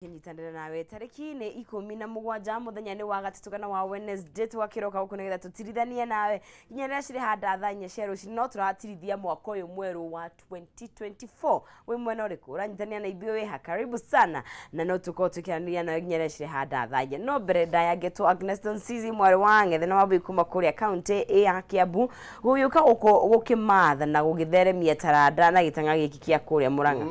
Kĩnyitanĩra nawe tarĩki nĩ 17, mũthenya nĩ wa gatatũ kana wa Wednesday, twakĩroka gũkũ nĩgetha tũtirithanie nawe nginya rĩrĩa cirĩ handa thaa 4 cia rũcinĩ. No tũratirithia mwaka ũyũ mwerũ wa 2024. Wĩ mwena ũrĩkũ ũranyitanĩra na ithuĩ? Wĩha karibu sana, na no tũkorwo tũkĩaranĩria nawe nginya rĩrĩa cirĩ handa thaa 4. No mbere ndaya ngetwo Agnes Donsizi, mwarĩ wa Ng'ethe na Wambui, kuma kũrĩa kaunti ya Kiambu, gũgĩũka gũkũ gũkĩmatha na gũgĩtheremia taranda na gĩtang'a gĩkĩ kĩa kũrĩa Mũrang'a.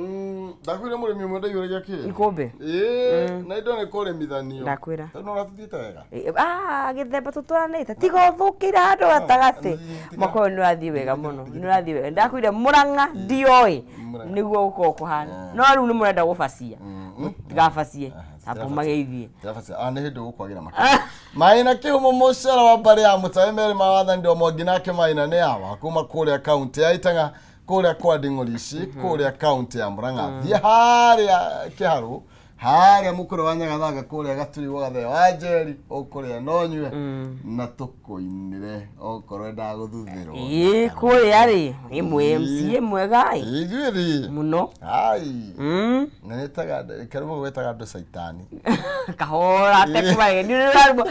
Ndakwĩra mũrĩmi ũmwe ndaiyũragia kĩ Ikũmbĩ. Ĩĩ, na indo nĩ kũrĩmithanio. Ndakwĩra. Tondũ ũratũthiĩte wega. Ah, gĩthemba tũtwaranĩte, tiga ũthũkĩire handũ gatagatĩ. Mwaka ũyũ nĩ ũrathiĩ wega mũno, nĩ ũrathiĩ wega. Ndakwĩra Mũrang'a ndioĩ Mũrang'a. nĩguo gũkorwo kũhana, no rĩu nĩ mũrenda gũbacia, mũtigabacie, amba mageithie. Ndĩrabacia. Ah, nĩ hĩndĩ ũgũkwagĩra makĩria. Maina kĩhumo mũcara wa mbarĩ ya mũtawe merĩ ma wathani ndo mwangi nake Maina nĩ awa kuma kũrĩa kaunti ya Itang'a, kũrĩa kwa Nding'orici, kũrĩa kaunti ya Murang'a. Thiĩ harĩa kĩharũ, harĩa mũkũrũ wa Nyagathanga, kũrĩa Gaturi gwa Gathee wa Njeri, ũkũrĩa no nyue na tũkũinĩre okorwo endaga gũthuthĩrwo. Ĩĩ, kũrĩa rĩ ĩmwe MCA mwega ĩ. Ithuĩ rĩ mũno. Ai. Na nĩtaga karũgũ gwetaga andũ caitani. Kahora atekũmanya nĩ ũrarumwo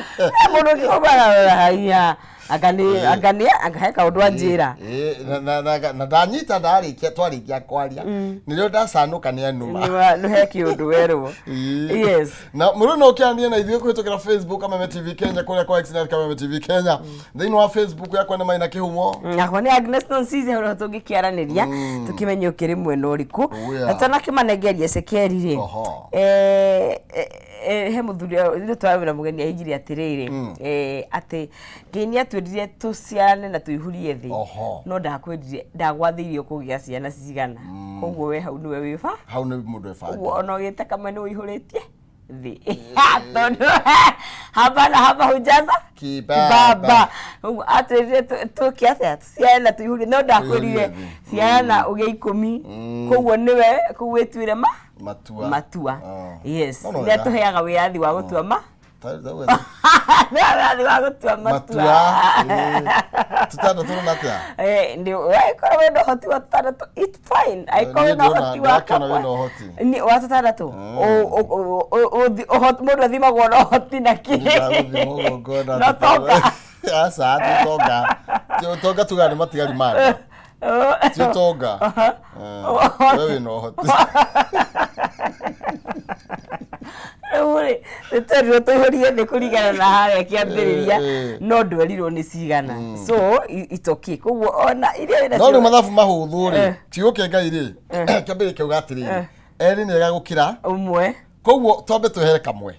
mũndũ ũngĩkũmara haiya, anga nĩ anga nĩ anga he kaũndũ anjĩra. Ĩĩ, na ndanyita ndarĩkia twarĩkia kwaria nĩrĩo ndacanũka nĩ anuma. Nĩ he kĩũndũ werwo. Ĩĩ. Yes. Na mũrũ no ũkĩaranĩria na ithuĩ kũhĩtũkĩra Facebook Kameme TV Kenya, kũrĩa kwa X na Kameme TV Kenya. Thĩinĩ wa Facebook yakwa nĩ Maina Kĩhumo. Nakwa nĩ Agnes Nonsizi. Hau nĩho tũngĩkĩaranĩria tũkĩmenye ũkĩrĩ mwena ũrĩkũ. Oh, yeah. Na twanakĩmanengeria cekeri rĩ, he mũthuri ithuĩ twarĩ mũgeni aigire atĩrĩrĩ, atĩ Ngai nĩ atwĩrire tũciarane na tũihũrie thĩ. No ndakwĩrire, ndagwathĩire ũkũgĩa ciana cigana, koguo we hau nĩwe wĩba Hau nĩ mũndũ ebanga. Ũguo ona ũgĩte kamwe nĩ ũihũrĩtie thĩ, tondũ haba na haba hujaza kibaba. Kibaba. Ũguo atwĩrire tũke atĩa? Tũciarane na tũihũrie, no ndakwĩrire Tũihũrie thĩ. ciarana ũgĩe 10. Koguo nĩwe kũu wĩtuĩre ma matua. Matua. Oh. Yes. No, no, nĩ wega. atũheaga wĩyathi wa gũtua ma wĩyathi wa gũtua matua. Matua. Ĩĩ. Tũtandatũ rũna atĩa? Angĩkorwo wĩna ũhoti wa tũtandatũ, it's fine. Angĩkorwo Niĩ wĩna ũhoti wa ndĩrakĩona kamwe. wĩna ũhoti. Wa tũtandatũ. Mũndũ athimagwo na ũhoti na kĩ? Ndagũthima ũguo ngona. No tonga. Aca, ti ũtonga. Ti ũtonga, tugaga nĩ matigari ma andũ. Ti ũtonga. We wĩna ũhoti. Rĩu rĩ, nĩ twerirwo tũihũrie thĩ kũringana na harĩa kĩambĩrĩria. No ndwerirwo nĩ cigana, so it's okay. Koguo ona iria wĩna No rĩu mathabu mahũthũ rĩ, kiugo kĩa Ngai rĩ, kĩambĩrĩria kĩauga atĩrĩrĩ, erĩ nĩ ega gũkĩra ũmwe. Koguo twambe twehere kamwe.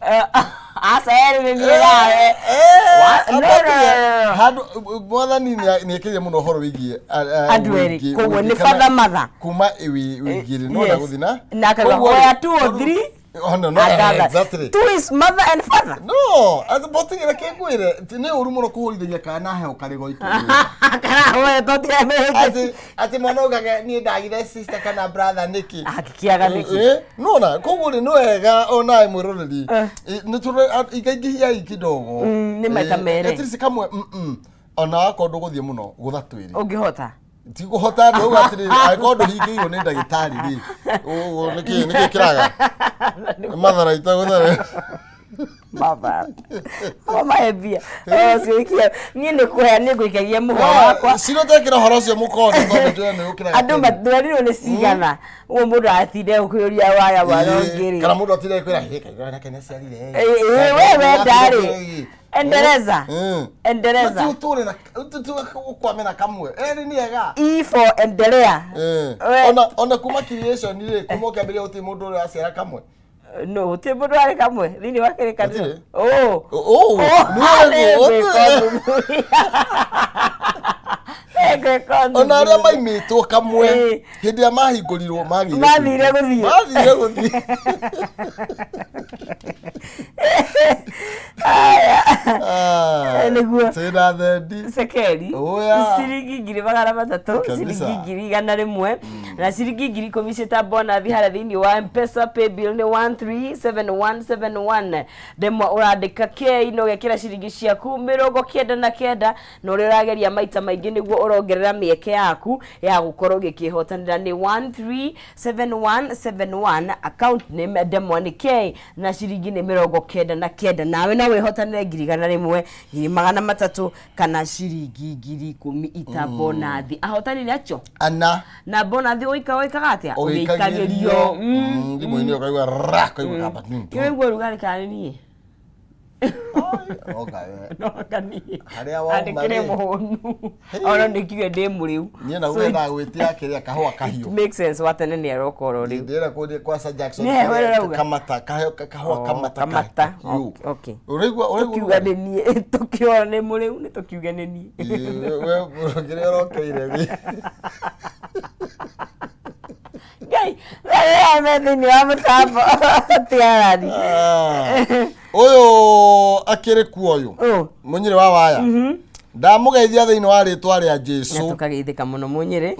Aca, erĩ nĩ niĩ nawe. No, no, no, no. Handũ mwathani nĩ ekĩrire mũno ũhoro wĩgiĩ andũ erĩ. Koguo nĩ father, mother. Kuma wĩingĩ no na gũthiĩ na na akauga Koguo rĩ, hoya two or three. Oh, no, and other. Exactly. Two is mother and father. No, botigĩra kĩngwĩre, nĩ ũru mũno kũhũrithagia kana heo karĩ goitũ. Karahoya tũtiramenya. Atĩ mwana ugaga niĩ ndagire sister kana brother nĩkĩ? Angĩkĩaga nĩkĩ? Nona koguo rĩ, nĩ wega onawe mwĩroreri. Nĩ tũre ikaingĩhiai kidogo. Nĩ maita merĩ. At least kamwe, ona wakorwo ndũgũthiĩ mũno gũtha twĩrĩ. Ũngĩhota. Ti kũhota, ndauga atĩrĩrĩ, angĩkorwo ndũhingĩirwo nĩ ndagĩtarĩ rĩ, nĩkĩ kĩraga matharaita gũthara? Maba mahe mbia ciĩkia, niĩ nĩ kũhea nĩ ngũikagia mũhwa wakwa. Ciro tekĩra ũhoro ũcio mũkondo, tondũ njũĩ nĩ ũkĩraga. Andũ matwerirwo nĩ cigana ũguo, mũndũ atinde ũkĩũria waya mwana ũngĩ rĩ. Kana mũndũ atinde kwĩra hĩ kaigua nake nĩ aciarire. We wenda rĩ, endeleza. Endeleza. Ti ũtũre na ũkwame na kamwe, erĩ nĩ ega. E for endelea. Ona kuma creation rĩ, kuma ũkĩambĩrĩria, gũtirĩ mũndũ ũrĩa aciara kamwe. No gũtirĩ mũndũ warĩ kamwe thĩinĩ wa kĩrĩkanĩro. Gũtirĩ? Oh. Oh, nĩ nĩngwĩka ũthuthuria. Nĩngwĩka ona arĩa ũthuthuria. maimĩtwo kamwe, hĩndĩ ĩrĩa mahingũrirwo magĩire Mathire gũthiĩ. Mathire gũthiĩ. Aya. Ah. Nĩguo. Twĩna thendi. Cekeri. Oya. Ciringi 300,000, Kabisa. ciringi 100,000 na ciringi 10,000 ciĩta bonathi harĩa thĩinĩ wa Mpesa paybill nĩ 137171. Ndemwa ũrandĩka K na ũgekĩra ciringi ciaku 99, na ũrĩa ũrageria maita maingĩ nĩguo ũrongerera mĩeke yaku ya gũkorwo ũgĩkĩhotanĩra. Nĩ 137171, account name ndemwa nĩ K na ciringi nĩ 99. Nawe no wĩhotanĩre 100,000, 300,000 kana ciringi 10,000 ita bonathi. Ahotani nĩ acio Ana. Na bonathi ũika wĩkaga atĩa? Ũgĩikagĩrio thimũ-inĩ, ũkaigua ra, kaigua kamba. Kĩraigua ũrugarĩ kana nĩ niĩ? Oka we. No anga niĩ. Harĩa wauma Andĩkĩre rĩ. mũhũnu ona nĩ kiuge ndĩ mũrĩu. Niĩ na So uge ndagwĩtia kĩrĩa kahũa kahiũ. It makes sense, wa tene nĩ aroka oro rĩu. Ndĩra kũndĩ kwa Sir Jackson. Nĩ heho ĩrĩa ũrauga? Kamata kaheo kahũa Oh, kamata. kamata. Kahiũ. Okay. Ũraigua ũraigua. Tũkiuga nĩ niĩ, tũkiona nĩ mũrĩu, nĩ tũkiuge nĩ niĩ. Ĩĩ, we kĩrĩa ũrokeire rĩ. Ngai rĩrĩa me thĩinĩ wa mũtambo tiarari. Ah. Ũyũ akĩrĩ kuo ũyũ. Oh. Mũnyĩrĩ wa waya. Ndamũgeithia thĩinĩ wa rĩtwa rĩa Na Jesu. tũkageithĩka mũno mũnyĩrĩ.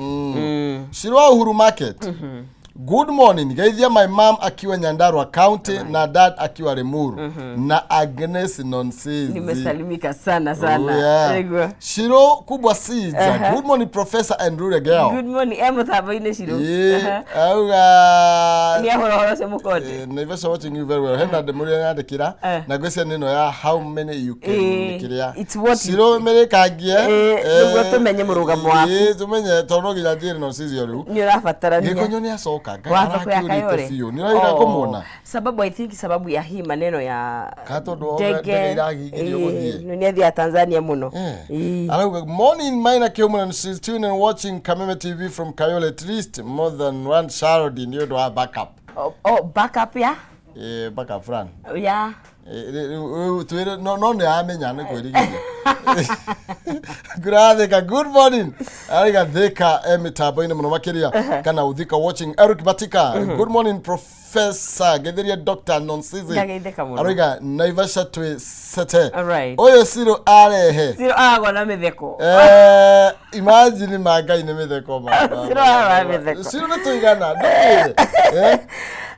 Shiro wa Uhuru Market. Good morning. Geithia my mom akiwa Nyandarua County na dad akiwa Limuru na Agnes Nonsizi. Nimesalimika sana sana. Oh, yeah. Nĩguo. Shiro kubwa seeds. Good morning, Professor and Rure girl. Good morning e mũtambo-inĩ Shiro. Yeah. Auga Nĩ ahora ũhoro ũcio mũkonde. Naivasha watching you very well. Hena ndemũrĩa yandĩkĩra Eh. na ngwĩciria nĩ ĩno ya how many you can kĩrĩa. It's what you- Shiro mĩrĩkangie. Nĩguo tũmenye mũrũgamo waku. Tũmenye tondũ no nginya njĩre no cicio rĩu. Nĩ ũrabatarania. Gĩkonyo nĩ acoka. Ngai Wa thoko ya arakĩũrĩte Kayole. biũ. Nĩ ũraira Oh, kũmuona. Sababu, I think sababu ya hii maneno ya Ka tondũ ndege iragigirio gũthiĩ. Nĩ athiaga Tanzania mũno. Ĩĩ. Arauga morning Maina Kiumana, she's tuned and watching Kameme TV from Kayole, at least more than one child nĩ ũndũ wa backup. Oh, backup ya Backup plan. Ya. Rĩu twĩre no nĩ amenya nĩ kwĩrigĩria ngurathika. Good morning, araiga thika e mĩtambo-inĩ mũno makĩria kana uthika watching. Eric Batika, good morning Professor, getheria Dr. Nonsizi. Ngageithĩka mũno. Araiga Naivasha twĩ sete. Alright. Ũyũ Ciro arehe. Ciro agwa na mĩtheko. Imagine ma Ngai nĩ mĩtheko ma. Ciro agwa na mĩtheko. Ciro nĩ tũigana ndũkĩre.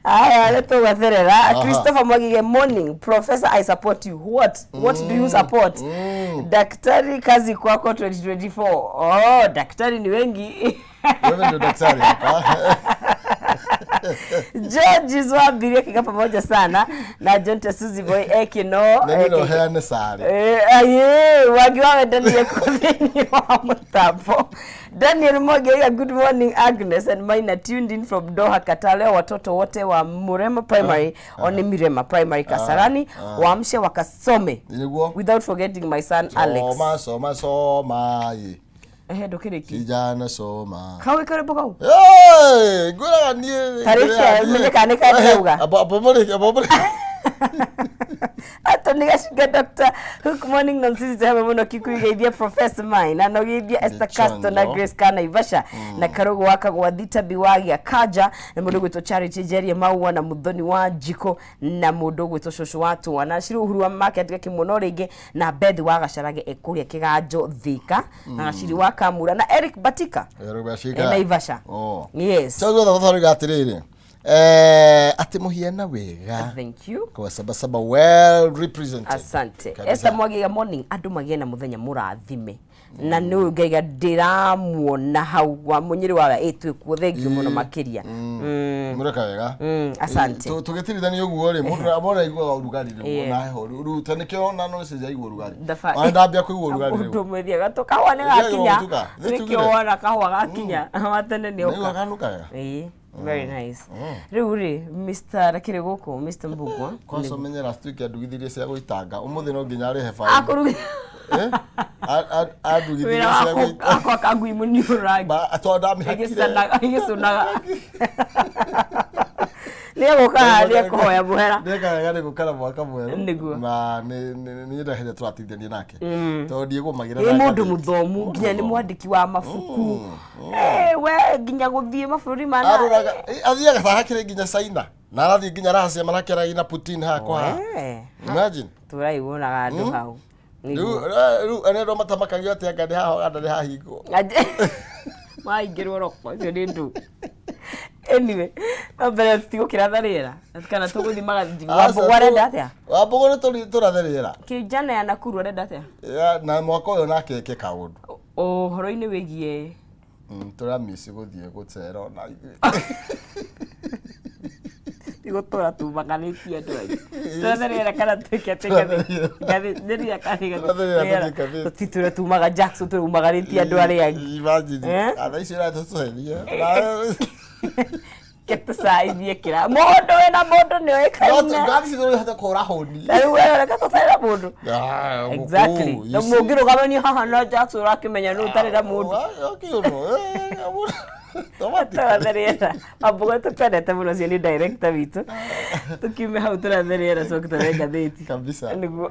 Aya, nĩ tũgwetherera. Aha. Christopher Mwagige, morning Professor, I support you. What do you support? Daktari, kazi kwako 2024. Oh, daktari ni wengi. Wewe ndio daktari hapa. George Zwambirie kiga pamoja sana na John Tesuzi Boy Ekino. Na nĩ no heane sare. Aye, wangi wa wendani ko thĩinĩ wa mũtambo. Daniel Mwangi, good morning Agnes and Maina, tuned in from Doha, Qatar. Leo watoto wote wa Murema Primary, oni Mirema Primary Kasarani, waamshe wakasome, Nĩguo. without forgetting my son Alex. Soma soma soma ĩ. Ehe, ndũkĩrĩki. Kijana soma. Kau ĩkarĩmbo kau. Hey, ngwĩraga niĩ. Tarĩkia, menye kana nĩ kandauga. Abo Anthony Gacunga, Dr. Hook, morning Nonsizi, hamwe muno kikuigeithia Professor Mine na nogeithia Esther Castro na Gĩchanjo. Grace kana Ivasha na Karugo wa Kagwathi Tabi wa Gĩa Kaja na mũndũ gwĩtwo Charity Jeria Maua na Muthoni wa Njiko na mũndũ gwĩtwo Cũcũ wa Tũa na Ciru Uhuru wa Market Gakĩmuono rĩngĩ na Beth wa Gacarage ekũrĩa Kĩganjo Thika na Gaciri wa Kamura na Eric Batika. Eric Batika. Naivasha. Oh. Yes. Chaguo thabatha atĩrĩrĩ. Atĩ mũhiana wega. Thank you. Kwa Sabasaba well represented. Asante. Kabisa. Esther Mwagiga, morning andũ magĩe na mũthenya mũrathime na nĩ ũyũ ngaiga ndĩramuona hau wa mũnyĩrĩ wa ĩ twĩkuo thengio mũno makĩria. Mũreka wega. Asante. Tũgĩtirithania ũguo rĩ, mũndũ mũndũ aiguaga ũrugarĩ rĩu Yeah. na heho rĩu ta nĩkĩo ona no nĩcio aigua ũrugarĩ. Thabarĩ. Ona ndambia kũigua ũrugarĩ Mũndũ rĩu. ũmwe thiaga tũkahũa nĩ Thiaga gakinya gũtuka, nĩ nĩkĩo tugire. wona kahũa gakinya wa tene nĩ Naigua oka. kanuka wega. Ĩĩ, very nice. Rĩu rĩ Mr. Rakĩrĩ gũkũ Mr. Mbugua. Kwanza ũmenye last week andugithirie cia gũitanga ũmũthĩ no nginya arĩhe baini. Akũrugi Eh? Andugithirie wĩra cia gũitanga. wakwa kangui mũniũ rangi. Tondũ ndamĩhakire. Ĩgĩcũnaga ĩgĩcũnaga nĩ egũka nĩ ekũhoya mũhera. Nĩeka wega nĩ gũkara mwaka mwerũ. Nĩguo. Na nĩ nyendete hĩndĩ tũratindania nake tondũ ndiĩgũmagĩra Nĩ na mũndũ ngathĩti. mũthomu nginya nĩ mwandĩki wa mabuku. We nginya gũthiĩ mabũrũri mana. Aroraga athiaga ta hakĩrĩ nginya China na arathiĩ nginya Russia marakĩaragia na Putin haha kwa haha. Imagine. Tũraiguonaga andũ hau. Rĩu rĩu arĩa matamakagio atĩ anga nĩ haha anga nĩ hahingwo. Maingĩrwo roko ũcio nĩ ndũ. Anyway, no mbere tũtigũkĩratha rĩera kana tũgũthiĩ magathi. Wambũgũ arenda atĩa? Wambũgũ nĩ tũrathe rĩera. Kijana ya Nakuru arenda atĩa? Na mwaka ũyũ nake eke kaũndũ. Ũhoro-inĩ wĩgiĩ Tũramici gũthiĩ gũcera ona ithuĩ. Tigũtũra tumakanĩtie andũ aingĩ. Tũrathe rĩera kana twĩke atĩ ngathĩ kana Tũrathe rĩera tũthiĩ ngathĩti. Tũtitũre tumaga Jackson tũrumaganĩtie andũ arĩa angĩ. Imagine. Eh? Thaa ici ũratũceria. Ke tũcaithie kĩra mũndũ wĩna mũndũ nĩ oĩkaine. Ngathi ici tũrĩhota kũra hũni. Ta rĩu we reke tũtarĩ na mũndũ. Ah, gũkũ, Exactly. you Na see. mũngĩrũgamania haha na Jackson ũrakĩmenya nũ ũtarĩ na mũndũ. Tũrathe rĩera. Wambũgũ tũkwendete mũno ũcio nĩ director witũ. Tũkiume hau tũrathe rĩera coke tũre ngathĩti. Kabisa. Nĩguo.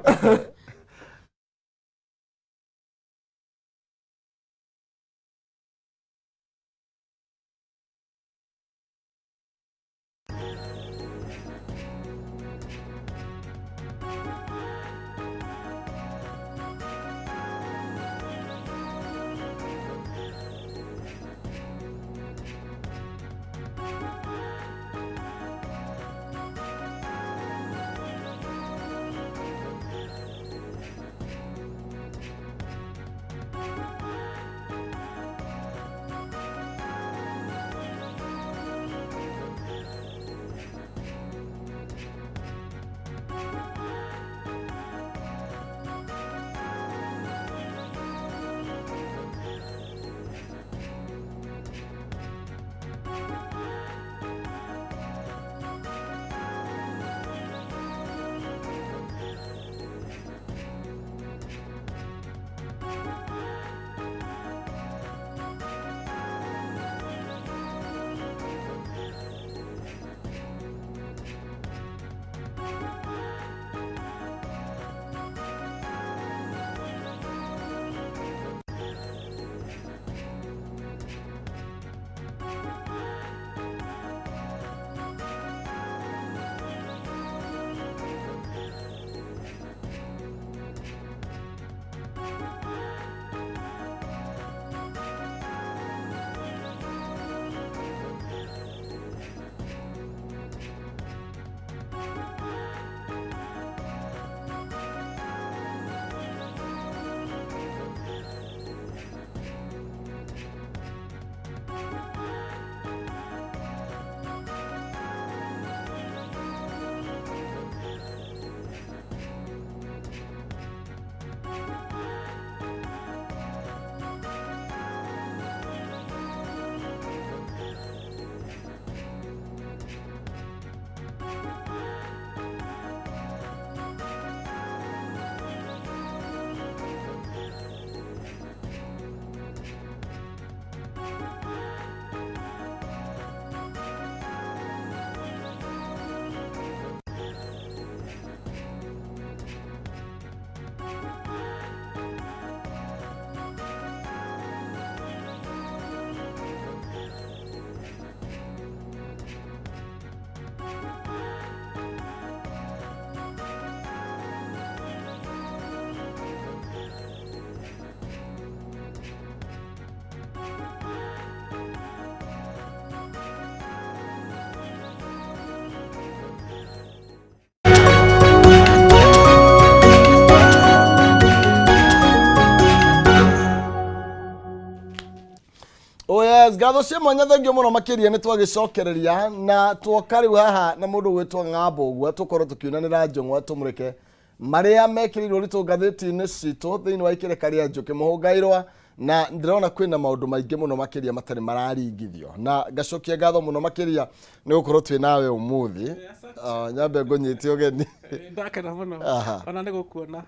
Oh yes, ngatho cia mwanya thengio mũno makĩria nĩ twagĩcokereria na tuoka rĩu haha na mũndũ gwĩtwo ng'ambo ũguo tũkorwo tũkiunanĩra njũng'wa tũmũrĩke marĩa mekĩrĩirwo ũritũ ngathĩti-inĩ citũ thĩinĩ wa ikĩrĩka rĩa njũkĩ mũhũngairwa na ndĩrona kwĩna maũndũ maingĩ mũno makĩria matarĩ mararingithio na ngacokia ngatho mũno makĩria nĩ gũkorwo twĩ nawe ũmũthĩ. Ah, nyambe ngũnyite ũgeni. Ndakena mũno Aha. ona nĩ gũkuona.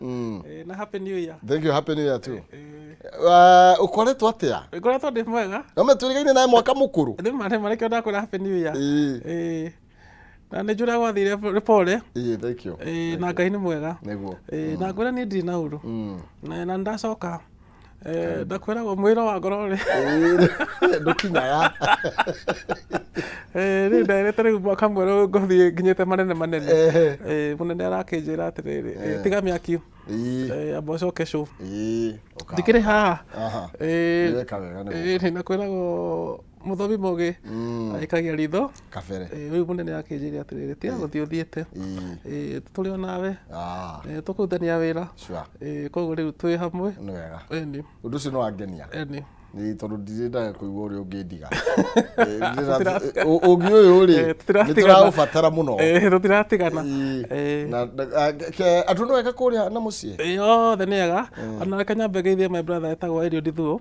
Na happy new year. Thank you, happy new year too. Ũkoretwo atĩa? Ngoretwo ndĩ mwega. No twĩrĩgaine nawe mwaka mũkũrũ. Nĩ ma nĩkĩo ndakwĩra happy new year. Ĩĩ. Na nĩ njũra gwathire nĩ pole. Ĩĩ, thank you. Na Ngai nĩ mwega. Nĩguo. Na ngwĩra niĩ ndirĩ na ũru. Na nĩ ndacoka. Eh, ndakwĩragwo mwĩro wa ngoro rĩ Ndũkinyaga. Eh, rĩu nderete rĩu mwaka mwerũ ngũthiĩ nginyĩte manene manene. Ehe. Eh, mũnene arakĩnjĩra atĩrĩrĩ, eh, tiga mĩaki. Ĩĩ. Eh, amba ũcoke cũ. Ĩĩ, ũka- Ndikĩrĩ haha. Aha. Eh, Nĩweka wega nĩ gũka. eh, na kwĩragwo mũthomi mũgĩ aikagia ritho. Kabere. Eh, rĩu mũnene akĩnjĩra atĩrĩrĩ, tiga gũthiĩ ũthiĩte. Ĩĩ. Eh, tũrĩ o nawe. Ah, Eh, tũkũrutithania wĩra. sure. Eh, koguo rĩu twĩ hamwe. Nĩ wega. Ĩni, Ũndũ ũcio nĩ wangenia. ĩni. Nĩ tondũ ndirĩendaga kũigua ũrĩa ũngĩndiga. Eh, Ũngĩ ũyũ rĩ, Eh, nĩ tũtiratigana. tũraũbatara mũno. Eh, tũtiratigana. Ĩĩ. Eh. Na andũ nĩ wega kũrĩa na mũciĩ? Ĩĩ, othe nĩ ega. Ona reke nyambe ngeithie my brother etagwo Eliud Thuo.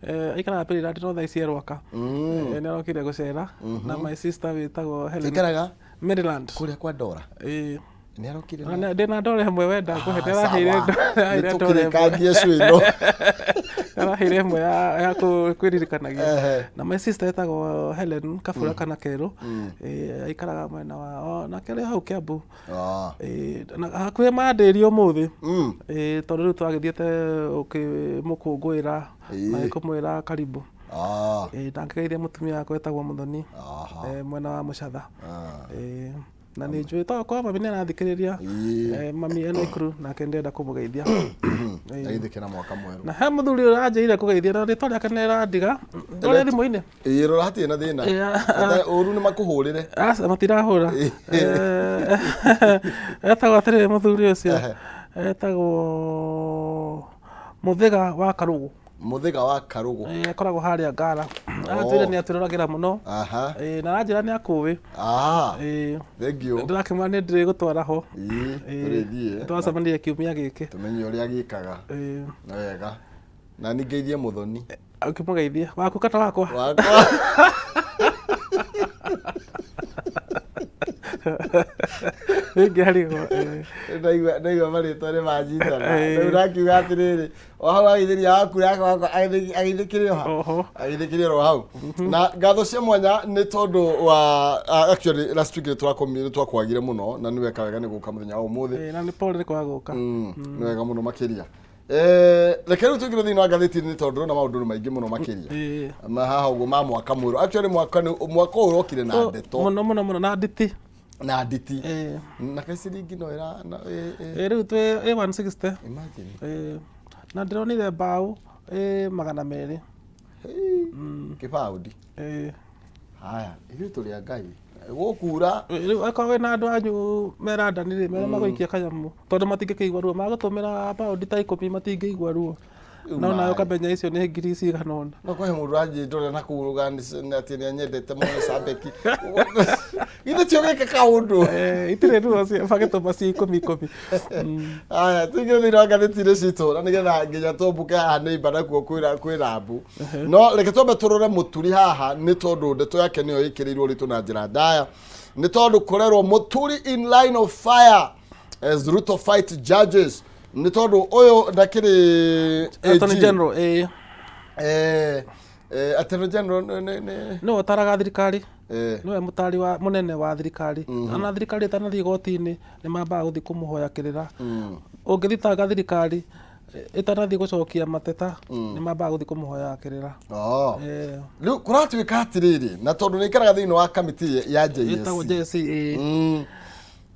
Eh, aikaraga Maryland no thaa ici e Rwaka. Eh, nĩ arokire gũcera. Na my sister wĩtagwo Helen. Aikaraga Maryland. kũrĩa kwa Ndora. Ĩĩ. Nĩ arokire Ona na ndĩna ndore ĩmwe wenda kũhe Ah, ndĩraheire sawa. ndĩraheire Nĩ ndore ĩmwe. tũkĩrĩkangie cũ ĩno. Ndĩraheire ĩmwe ya kwĩririkanagia. Ehe. Na my sister etagwo Helen Kabura kana Kerũ. Ĩĩ, aikaraga mwena wa o nake arĩ hau Kiambu. Ah. Ĩĩ, na hakuhĩ mandĩrie ũmũthĩ. Mm. Ĩĩ, tondũ rĩu twagĩthiĩte ũkĩmũkũngũĩra na gĩkũmwĩra karibu. Ah. Ĩĩ, na ngĩgeithia mũtumia wakwa wĩtagwo Mũthoni. Aha. Eh, mwena wa Mũcatha. Ah. Ĩĩ, na nĩ njũĩ to korwo mami nĩ arathikĩrĩria. Ĩĩ. Eh, mami e Naikuru nake ndĩrenda kũmũgeithia. Ĩĩ. Ageithĩke na mwaka mwerũ. Na he mũthuri ũranjĩrire kũgeithia na rĩtwa rĩake nĩ rĩrandiga. Ndore thimũ-inĩ. Ĩĩ, rora hatirĩ na thĩna. Ĩĩ. Ata- Ũru nĩ makũhũrĩre. Aca matirahũra. Eh, etagwo atĩrĩrĩ mũthuri ũcio. Etagwo Mũthĩga wa Karũgũ. Mũthĩga wa Karũgũ. Eh, akoragwo harĩa Ngara. Aratwĩra nĩ atwĩroragĩra mũno. Aha. Eh, na aranjĩra nĩ akũĩ. Ah. Eh, Thank you. ndĩrakĩmwĩra nĩ ndĩrĩgũtwara ho. Ĩĩ, Eh, tũrĩthiĩ. Twacemanirie kiumia gĩkĩ. Tũmenye ũrĩa agĩkaga. Eh, Na wega. Na nĩ ngeithie Mũthoni. ũkĩmũgeithia. Waku kana wakwa? Wakwa. Nĩngĩarigwo. Eh. Ndaigua marĩtwa nĩ manjitana. Ĩĩ. Rĩu ndakiuga atĩrĩrĩ, o hau agĩithĩria waku nake wakwa agĩithĩkĩrĩ o ha? Oho. Agĩithĩkĩrĩ oro hau. Na ngatho cia mwanya nĩ tondũ wa actually last week nĩ twakwagire mũno na nĩ weka wega nĩ gũka mũthenya wa ũmũthĩ. Eh, na nĩ pole nĩ kwaga gũka. Nĩ wega mũno makĩria. Eh, reke rĩu tũingĩre thĩinĩ wa ngathĩti-inĩ tondũ ndĩrona maũndũ nĩ maingĩ mũno makĩria. Eh. Ma haha ũguo ma mwaka mwerũ. Actually mwaka mwaka ũyũ ũrokire na ndeto Mũno mũno mũno na nditi. na nditi. Eh. Na kaĩ ciringi no ĩra na ĩ- Eh, rĩu twĩ ĩ 160. imagine. Eh, na ndĩronire mbaũ ĩ 200. Hey, kĩbaũndi. Eh, Haya, ithuĩ tũrĩ a Ngai. Gũkura rĩu akorwo wĩna andũ anyu merandani rĩ mere magũikia kanyamũ tondũ matingĩkĩigua ruo magũtũmĩra paundi ta 10 matingĩigua ruo Rĩu no nawe maĩ. ũkamenya icio nĩ ngiri cigana ũna. No kũhe mũndũ anjĩndore na kũu rũgani atĩ nĩ anyendete mũno Cambeki. Githĩ tio gĩka kaũndũ. Eh, itirĩ ruo magĩtũma ci 10 10. Aya, tũingĩre thĩinĩ wa ngathĩti-inĩ citũ na nĩgetha nginya tũmbũke haha nĩ imba nakuo kwĩna mbu. No reke twambe tũrore Mũturi haha nĩ tondũ ndeto yake nĩyo ĩkĩrĩirwo ũritũ na njĩra ndaya. Nĩ tondũ kũrerwo Mũturi in line of fire as Ruto fight judges. Nĩ tondũ ũyũ ndakĩrĩ Attorney AG. General, eh. Eh, Attorney General nĩ Nĩwe ũtaraga thirikari. Eh. Nĩwe mũtari wa mũnene wa thirikari. Ona thirikari ĩtanathiĩ igoti-inĩ nĩ mambaga gũthiĩ kũmũhoya kĩrĩra. Ũngĩthitanga thirikari ĩtanathiĩ gũcokia mateta nĩ mambaga gũthiĩ kũmũhoya kĩrĩra. Oh. Eh, Rĩu kũratuĩka atĩrĩrĩ na tondũ nĩ ikaraga thĩinĩ wa kamĩtĩ ya ĩtagwo JSC. JSC, eh.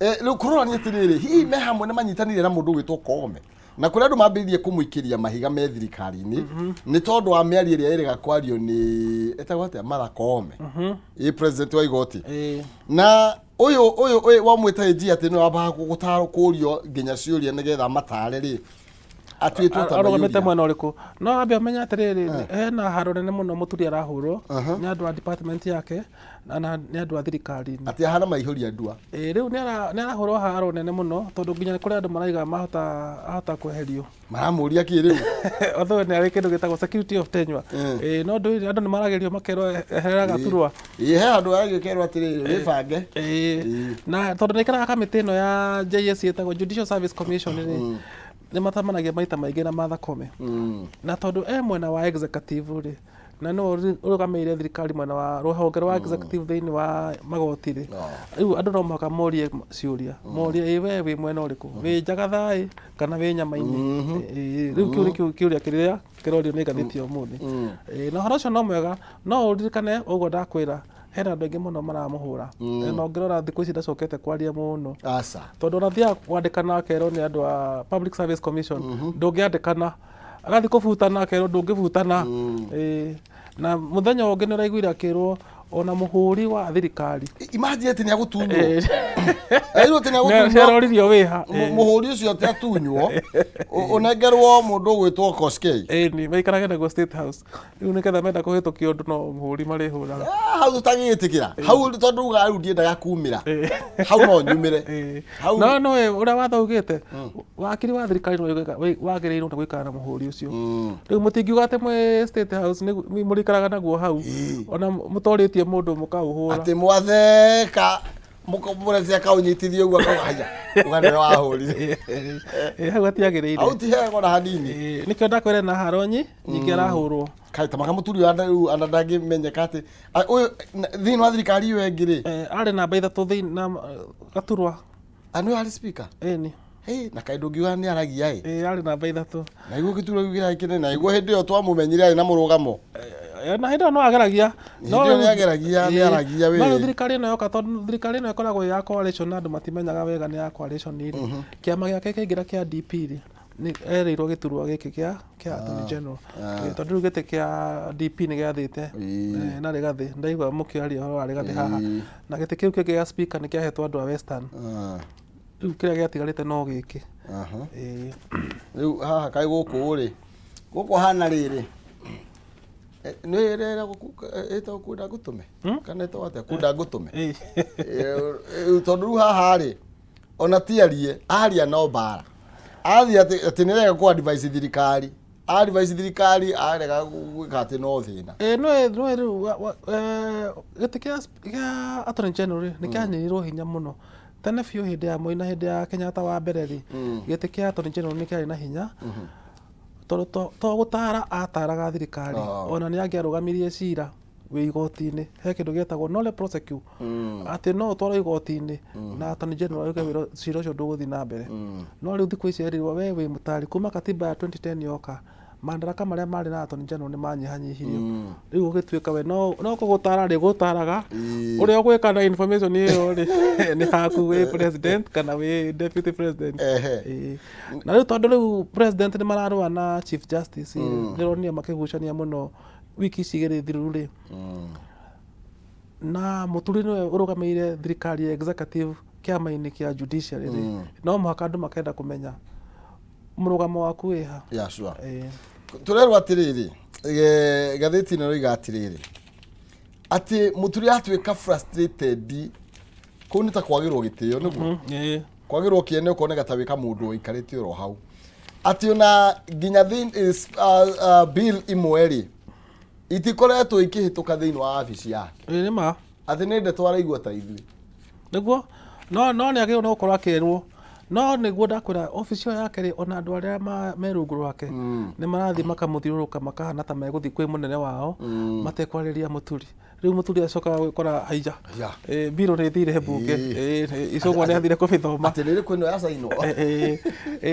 Eh, rĩu kũrorania atĩrĩrĩ hihi me hamwe nĩ manyitanĩire na mũndũ ũgwĩtwo Koome na kũrĩa andũ mambĩrĩirie kũmũikĩria mahiga me thirikari-inĩ nĩ tondũ wa mĩario ĩrĩa ĩrĩga kwario nĩ ĩtagwo atĩa Martha Koome ĩ president wa igoti Eh. na ũyũ ũyũ ũyũ wamwĩta AG atĩ nĩwe wambaga gũtarwo kũrio nginya ciũria nĩgetha matare rĩ atuĩtwo ta arũgamĩte mayũria. mwena ũrĩkũ no ambe ũmenye atĩrĩrĩ hena haro nene mũno mũturi arahũrwo nĩ andũ a department yake na nĩ andũ a thirikari-inĩ. Atĩ ahana maihũria ndua. Ĩĩ, rĩu nĩ arahũrwo haro nene mũno tondũ nginya nĩ kũrĩ andũ maraiga mahota ahota kweherio. Maramũria kĩ rĩu? Although nĩ arĩ kĩndũ gĩtagwo security of tenure. Ĩĩ, no ndũ andũ nĩ maragĩrio makerwo eherera gaturwa. Ĩĩ, he handũ haragĩrio kerwo atĩrĩrĩ wĩbange. Ĩĩ, na tondũ nĩ aikaraga kamĩtĩ ĩno ya JSC ĩtagwo Judicial Service Commission rĩ, nĩ matamanagia maita maingĩ na Martha Koome. Na tondũ e mwena wa executive rĩ, Na nĩwe ũrũgamĩrĩire thirikari mwena wa rũhonge rwa executive thĩinĩ wa magoti rĩ, rĩu andũ no mũhaka morie ciũria, morie, ĩ we wĩ mwena ũrĩkũ, wĩ njagathaĩ kana wĩ nyama-inĩ? Ĩ, rĩu kĩu nĩkĩo kĩũria kĩrĩa kĩrorio nĩ ngathĩti ya ũmũthĩ. Ĩ, na ũhoro ũcio no mwega, no ũririkane ũguo ndakwĩra, hena andũ aingĩ mũno maramũhũra. Na ũngĩrora thikũ ici ndacokete kwaria mũno, Aca. Tondũ ona athiaga kwandĩkana akerwo nĩ andũ a Public Service Commission, ndũngĩandĩkana, agathiĩ kũbutana akerwo ndũngĩbutana. Ĩĩ. Na mũthenya ũngĩ nĩ ũraiguire akĩrwo ona mũhũri wa thirikari. Imagine atĩ nĩ agũtunywo. Erwo atĩ nĩ Nĩ agũtunywo. aroririo wĩha. Mũhũri ũcio atĩ atunywo, ũnengerwo mũndũ ũgwĩtwo Koskei. Ĩni maikarage naguo State House. Rĩu nĩgetha menda kũhĩtũkia ũndũ no mũhũri marĩhũraga. Ah, hau tũtagĩtĩkĩra hau, tondũ uga rĩu ndiendaga kumĩra hau, no nyumĩre hau. No ũrĩa watho ugĩte, wakiri wa thirikari nĩwe wagĩrĩirwo nĩ gũikara na mũhũri ũcio. Rĩu mũtingiuga atĩ mwĩ State House mũrĩikaraga naguo hau, ona mũtorĩtie mũndũ mũkaũhũra. Atĩ mwatheka mũretia akaũnyitithia ũguo akauga haya, uga nĩwe wahũrire. Ĩ, hau hatiagĩrĩire. Hau ti hega ona hanini. Ĩ, nĩkĩo ndakwĩra na haro nyingĩ arahũrwo. Kaĩ ta makamũturi ũyũ rĩu ana ndangĩmenyeka atĩ ũyũ thĩinĩ wa thirikari ĩyo ĩngĩ rĩ? Eh, arĩ namba 3 thĩinĩ na gaturwa. Nĩwe arĩ speaker? Ĩni. Hey, na kaĩ ndũngiuga nĩ aragia ĩ. Ĩ, arĩ namba 3. Na iguo gĩturwa kĩu kĩrarĩ kĩnene, na iguo hĩndĩ ĩyo twamũmenyire arĩ na mũrũgamo. Na hĩndĩ ĩyo no ageragia. Hĩndĩ ĩyo nĩ ageragia, nĩ aragia No rĩu wĩ. thirikari ĩno yoka, tondũ thirikari ĩno ĩkoragwo ĩ ya coalition na andũ matimenyaga wega nĩ ya coalition rĩ, kĩama gĩake kĩaingĩra kĩa DP rĩ, nĩ erĩirwo gĩturwa gĩkĩ kĩa Attorney General. Tondũ rĩu gĩtĩ kĩa DP nĩ gĩathĩte na Rigathĩ, ndaigua mũkĩaria ũhoro wa Rigathĩ haha, na gĩtĩ kĩu kĩngĩ gĩa speaker nĩ kĩahetwo andũ a Western. Rĩu kĩrĩa gĩatigarĩte no gĩkĩ. Ĩĩ. Rĩu haha kaĩ gũkũ rĩ, gũkũ hana rĩrĩ, nĩ ĩrĩa ĩtagwo kunda ngũtũme kana ĩtagwo atĩa, kunda ngũtũme? Ĩĩ. Tondũ rĩu haha rĩ, ona ti arie aria no mbara athiĩ atĩ nĩ rega kũ advise thirikari, advise thirikari, arega gwĩka atĩ no thĩna. Ĩ, nĩwe rĩu gĩtĩ kĩa Attorney General rĩ, nĩ kĩanyihirwo hinya mũno tene biũ hĩndĩ ya Moi na hĩndĩ ya Kenyatta wa mbere rĩ, gĩtĩ kĩa Attorney General nĩ kĩarĩ na hinya tondũ to gũtara ataraga thirikari, ona nĩ angĩarũgamirie cira wĩ igoti-inĩ. He kĩndũ gĩetagwo nolle prosequi, atĩ no ũtwarwo igoti-inĩ na Attorney General auge wĩra cira ũcio ndũgũthiĩ na mbere. No rĩu thikũ ici erirwo we wĩ mũtari. Kuma katiba ya 2010 yoka, madaraka marĩa marĩ na Attorney General nĩ manyihanyihirio. Rĩu ũgĩtuĩka we no kũgũtara rĩ gũtaraga, ũrĩa ũgwĩka na information ĩyo rĩ, nĩ haku wĩ president kana wĩ deputy president. Ĩĩ. Na rĩu tondũ rĩu president nĩ mararũa na Chief Justice, ndĩronire makĩgucania mũno wiki ici 2 thiru rĩ, na Mũturi nĩwe ũrũgamĩrĩire thirikari ya executive kĩama-inĩ kĩa judiciary rĩ, no mũhaka andũ makenda kũmenya mũrũgamo waku wĩha. Yeah, sure. Ĩĩ. Tũrerwo atĩrĩrĩ, ngathĩti ĩno ĩroiga atĩrĩrĩ, atĩ Mũturi atuĩka frustrated, kũu nĩ ta kwagĩrwo gĩtĩo nĩguo, Ĩĩ. Kwagĩrwo kĩene, ũkoneka ta wĩka mũndũ ũikarĩte oro hau, atĩ ona nginya bill imwe rĩ, itikoretwo ikĩhĩtũka thĩinĩ wa wabici yake. Ĩĩ, nĩ ma. Atĩ nĩ ndeto araigua ta ithuĩ. Nĩguo no nĩ agĩrĩirwo nĩ gũkorwo akĩrwo, no nĩguo ndakwĩra, obici ĩyo yake rĩ, ona andũ arĩa me rungu rwake nĩ marathiĩ makamũthiũrũrũka, makahana ta megũthiĩ kwĩ mũnene wao matekwarĩria Mũturi. Rĩu Mũturi acokaga gwĩkora haija. Mbirũ nĩ ĩthire mbunge. Icũng'wa nĩ athire kũmĩthoma. Atĩ nĩ ĩrĩkũ ĩno yacainwo?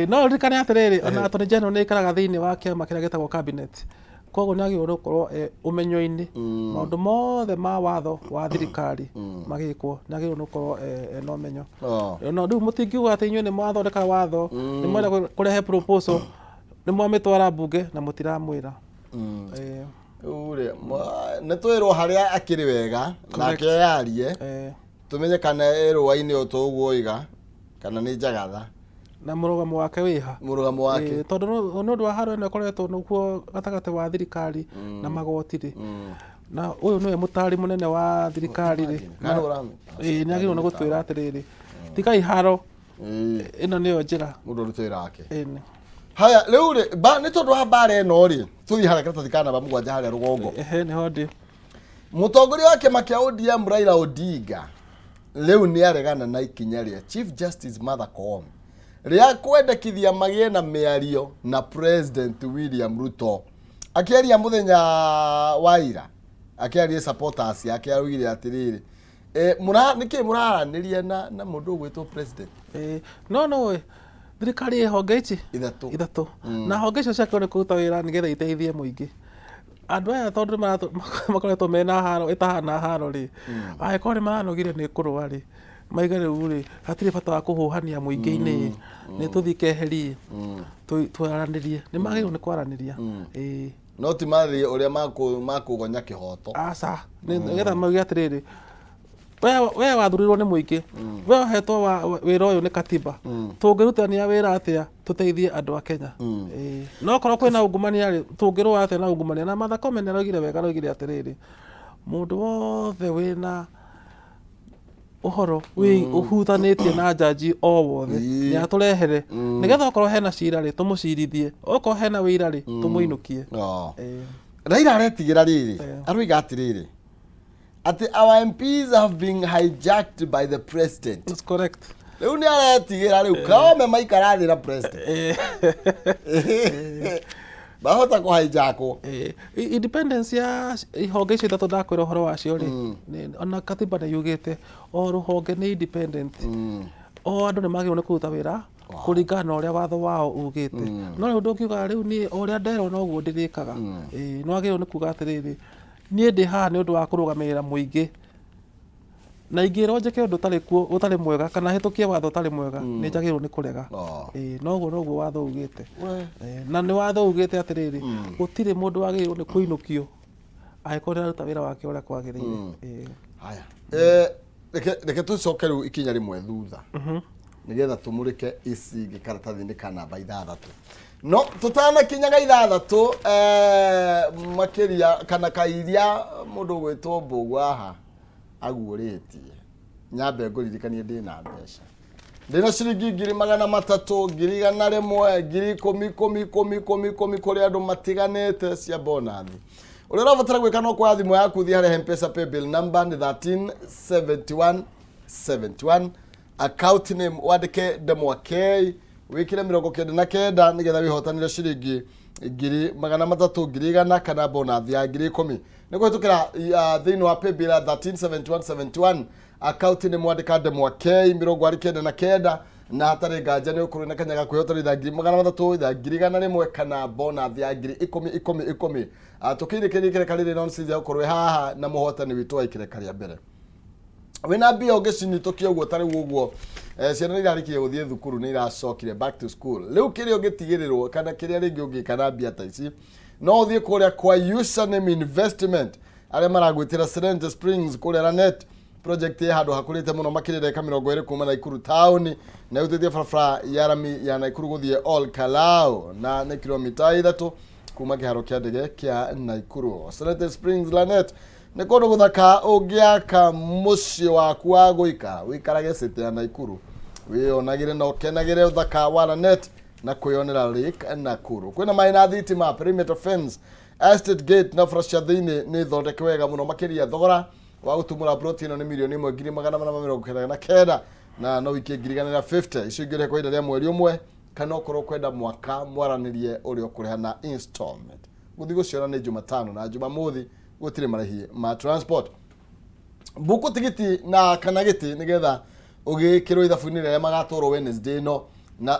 No ririkane atĩrĩrĩ, ona Attorney General nĩ aikaraga thĩinĩ wa kĩama kĩrĩa gĩtagwo cabinet, koguo nĩ agĩrĩirwo nĩ gũkorwo e ũmenyo-inĩ maũndũ mothe ma watho wa thirikari magĩkwo, nĩ agĩrĩirwo nĩ gũkorwo ena ũmenyo. No rĩu mũtingiuga atĩ inyuĩ nĩ mwathondeka watho, nĩ mwenda kũrehe proposal, nĩ mwamĩtwara mbunge na mũtiramwĩra. Rĩu rĩ, nĩ twĩrwo harĩa akĩrĩ wega nake yarie, tũmenye kana ĩ rũa-inĩ o ta ũguo oiga kana nĩ njagatha. Na mũrũgamo wake wĩha? Mũrũgamo wake. Ĩĩ, tondũ nĩ ũndũ wa haro ĩno ĩkoretwo nĩkuo gatagatĩ wa thirikari na magoti rĩ, na ũyũ nĩwe mũtari mũnene wa thirikari rĩ, Kana ũramĩ- ĩĩ, nĩ agĩrĩirwo nĩ gũtwĩra atĩrĩrĩ, tigai haro, ĩno nĩyo njĩra. Mũndũ arute wĩra wake. Ĩni. Haya, rĩu rĩ, nĩ tondũ wa mbara ĩno rĩ, tũthiĩ harĩa karatathi ka namba 7 harĩa rũgongo. Ehe, nĩho ndĩ. Mũtongoria wa kĩama kĩa ODM Raila Odinga rĩu nĩ aregana na ikinya rĩa Chief Justice Martha Koome rĩa kwendekithia magĩe na mĩario na President William Ruto. Akĩaria mũthenya wa ira, akĩaria supporters yake, araugire atĩrĩrĩ, mũra nĩkĩ mũraranĩria na mũndũ ũgwĩtwo president? No no thirikari ĩ honge ici ithatũ. Ithatũ, na honge icio ciakĩrwo nĩ kũruta wĩra nĩgetha iteithie mũingĩ. Andũ aya tondũ nĩ makoretwo mena haro ĩtahana haro rĩ, angĩkorwo nĩ maranogire nĩ kũrũa rĩ, maige rĩu rĩ, hatirĩ bata wa kũhũhania mũingĩ-inĩ, nĩ tũthiĩ keheri twaranĩrie. Nĩ magĩrĩirwo nĩ kwaranĩria, ĩĩ. No ti marĩ ũrĩa makũgonya kĩhoto. Aca, nĩgetha mauge atĩrĩrĩ, we wathurirwo nĩ mũingĩ, we ũhetwo wĩra ũyũ nĩ katiba, tũngĩrutania wĩra atĩa tũteithie andũ a Kenya? Ĩĩ. No korwo kwĩna ungumania rĩ, tũngĩrũa atĩa na ungumania? Na Martha Koome nĩ araugire wega, araugire atĩrĩrĩ, mũndũ wothe wĩna ũhoro ũhutanĩtie na njanji o wothe nĩ atũrehere, nĩgetha okorwo hena cira rĩ, tũmũcirithie, okorwo hena wĩira rĩ, tũmũinũkie. Ĩĩ. Raila aretigĩra rĩrĩ, aroiga atĩrĩrĩ, atĩ our MPs have been hijacked by the president. That's correct. Rĩu nĩ aretigĩra rĩu Kaome maikara thĩ na president mahota kũhijackwo. Independence ya ihonge icio ithatũ ndakwĩra ũhoro wacio rĩ, ona katiba nĩ yugĩte o rũhonge nĩ independent. O andũ nĩ magĩrĩirwo nĩ kũruta wĩra kũringana na ũrĩa watho wao ugĩte. No rĩu ndũngiuga rĩu niĩ o ũrĩa nderwo noguo ndĩrĩkaga. Nĩ wagĩrĩirwo nĩ kuga atĩrĩrĩ, niĩ ndĩ haha nĩ ũndũ wa kũrũgamĩrĩra mũingĩ, na ingĩrwo njĩke ũndũ ũtarĩ kuo, ũtarĩ mwega, kana hĩtũkie watho ũtarĩ mwega, nĩ njagĩrĩirwo nĩ kũrega. Ĩĩ, noguo noguo watho ugĩte. Ĩĩ, na nĩ watho ugĩte atĩrĩrĩ, gũtirĩ mũndũ wagĩrĩirwo nĩ kũinũkio angĩkorwo nĩ araruta wĩra wake ũrĩa kwagĩrĩire. Ĩĩ. Haya. Reke tũcoke rĩu ikinya rĩmwe thutha nĩgetha tũmũrĩke ici ingĩ karatathi-inĩ ka namba ithathatũ. No tũtanakinyaga ithathatũ, makĩria kana kairia mũndũ ũgwĩtwo Mbũgũ haha aguũrĩtie, nyambe ngũririkanie ndĩna mbeca, ndĩna ciringi 300,000, 100,000, 10,000, 10, 10, 10, 10 kũrĩ andũ matiganĩte cia bonathi. Ũrĩa ũrabatara gwĩka no kuoya thimũ yaku, thiĩ harĩa M-Pesa paybill number nĩ 1371 71, account name wandĩke Ndemwa K, wĩkĩre 99 nĩgetha wĩhotanĩre ciringi 300,000, 100,000 kana bonathi ya 10,000 nĩ kũhĩtũkĩra thĩinĩ wa paybill ya 137171, account nĩ mwandĩka Ndemwa K 99, na hatarĩ nganja nĩ ũkũrĩ na kanya ga kwĩhotanĩra 300,000, itha 100,000 kana bonathi ya 10,000, 10, 10. Tũkĩirĩkĩria ikereka rĩrĩ nonsense ya gũkorwo haha na mũhotani witũ wa ikereka rĩa mbere wĩna mbia ũngĩcinyitũkia ũguo. Ta rĩu ũguo, ciana nĩ irarĩkirie gũthiĩ thukuru, nĩ iracokire back to school. Rĩu kĩrĩa ũngĩtigĩrĩrwo kana kĩrĩa rĩngĩ ũngĩka na mbia ta ici, no ũthiĩ kũrĩa kwa Username Investment arĩa maragwĩtĩra Serenity Springs kũrĩa Lanet. Project ĩ handũ hakũrĩte mũno makĩria, ndagĩka 20 kuma Naikuru town, na ĩhutĩtie barabara ya rami ya Naikuru gũthiĩ Ol Kalou, na nĩ kilomita 3 kuma kĩharo kĩa ndege kĩa Naikuru. Serenity Springs Lanet nĩ kũndũ gũthaka ũngĩaka mũciĩ waku wa gũikara, ũikarage city ya Naikuru, wĩyonagĩre na ũkenagĩre ũthaka wa Lanet na kwĩyonera Lake Nakuru. Kwĩna maĩ na thitima, perimeter fence, estate gate na bara cia thĩinĩ nĩ thondeke wega mũno makĩria. Thogora wa gũtumũra plot ĩno nĩ 1,499,000, na no wikie 150,000. Icio ingĩ ũrĩhe kwa ihinda rĩa mweri ũmwe, kana okorwo kwenda mwaka, mwaranĩrie ũrĩa ũkũrĩha na installment. Gũthiĩ gũciona nĩ Jumatano na Jumamothi, gũtirĩ marĩhi ma transport. Mbuku tigiti na kana gĩtĩ nĩgetha ũgĩkĩrwo ithabu-inĩ rĩrĩa magatwarwo Wednesday ĩno, na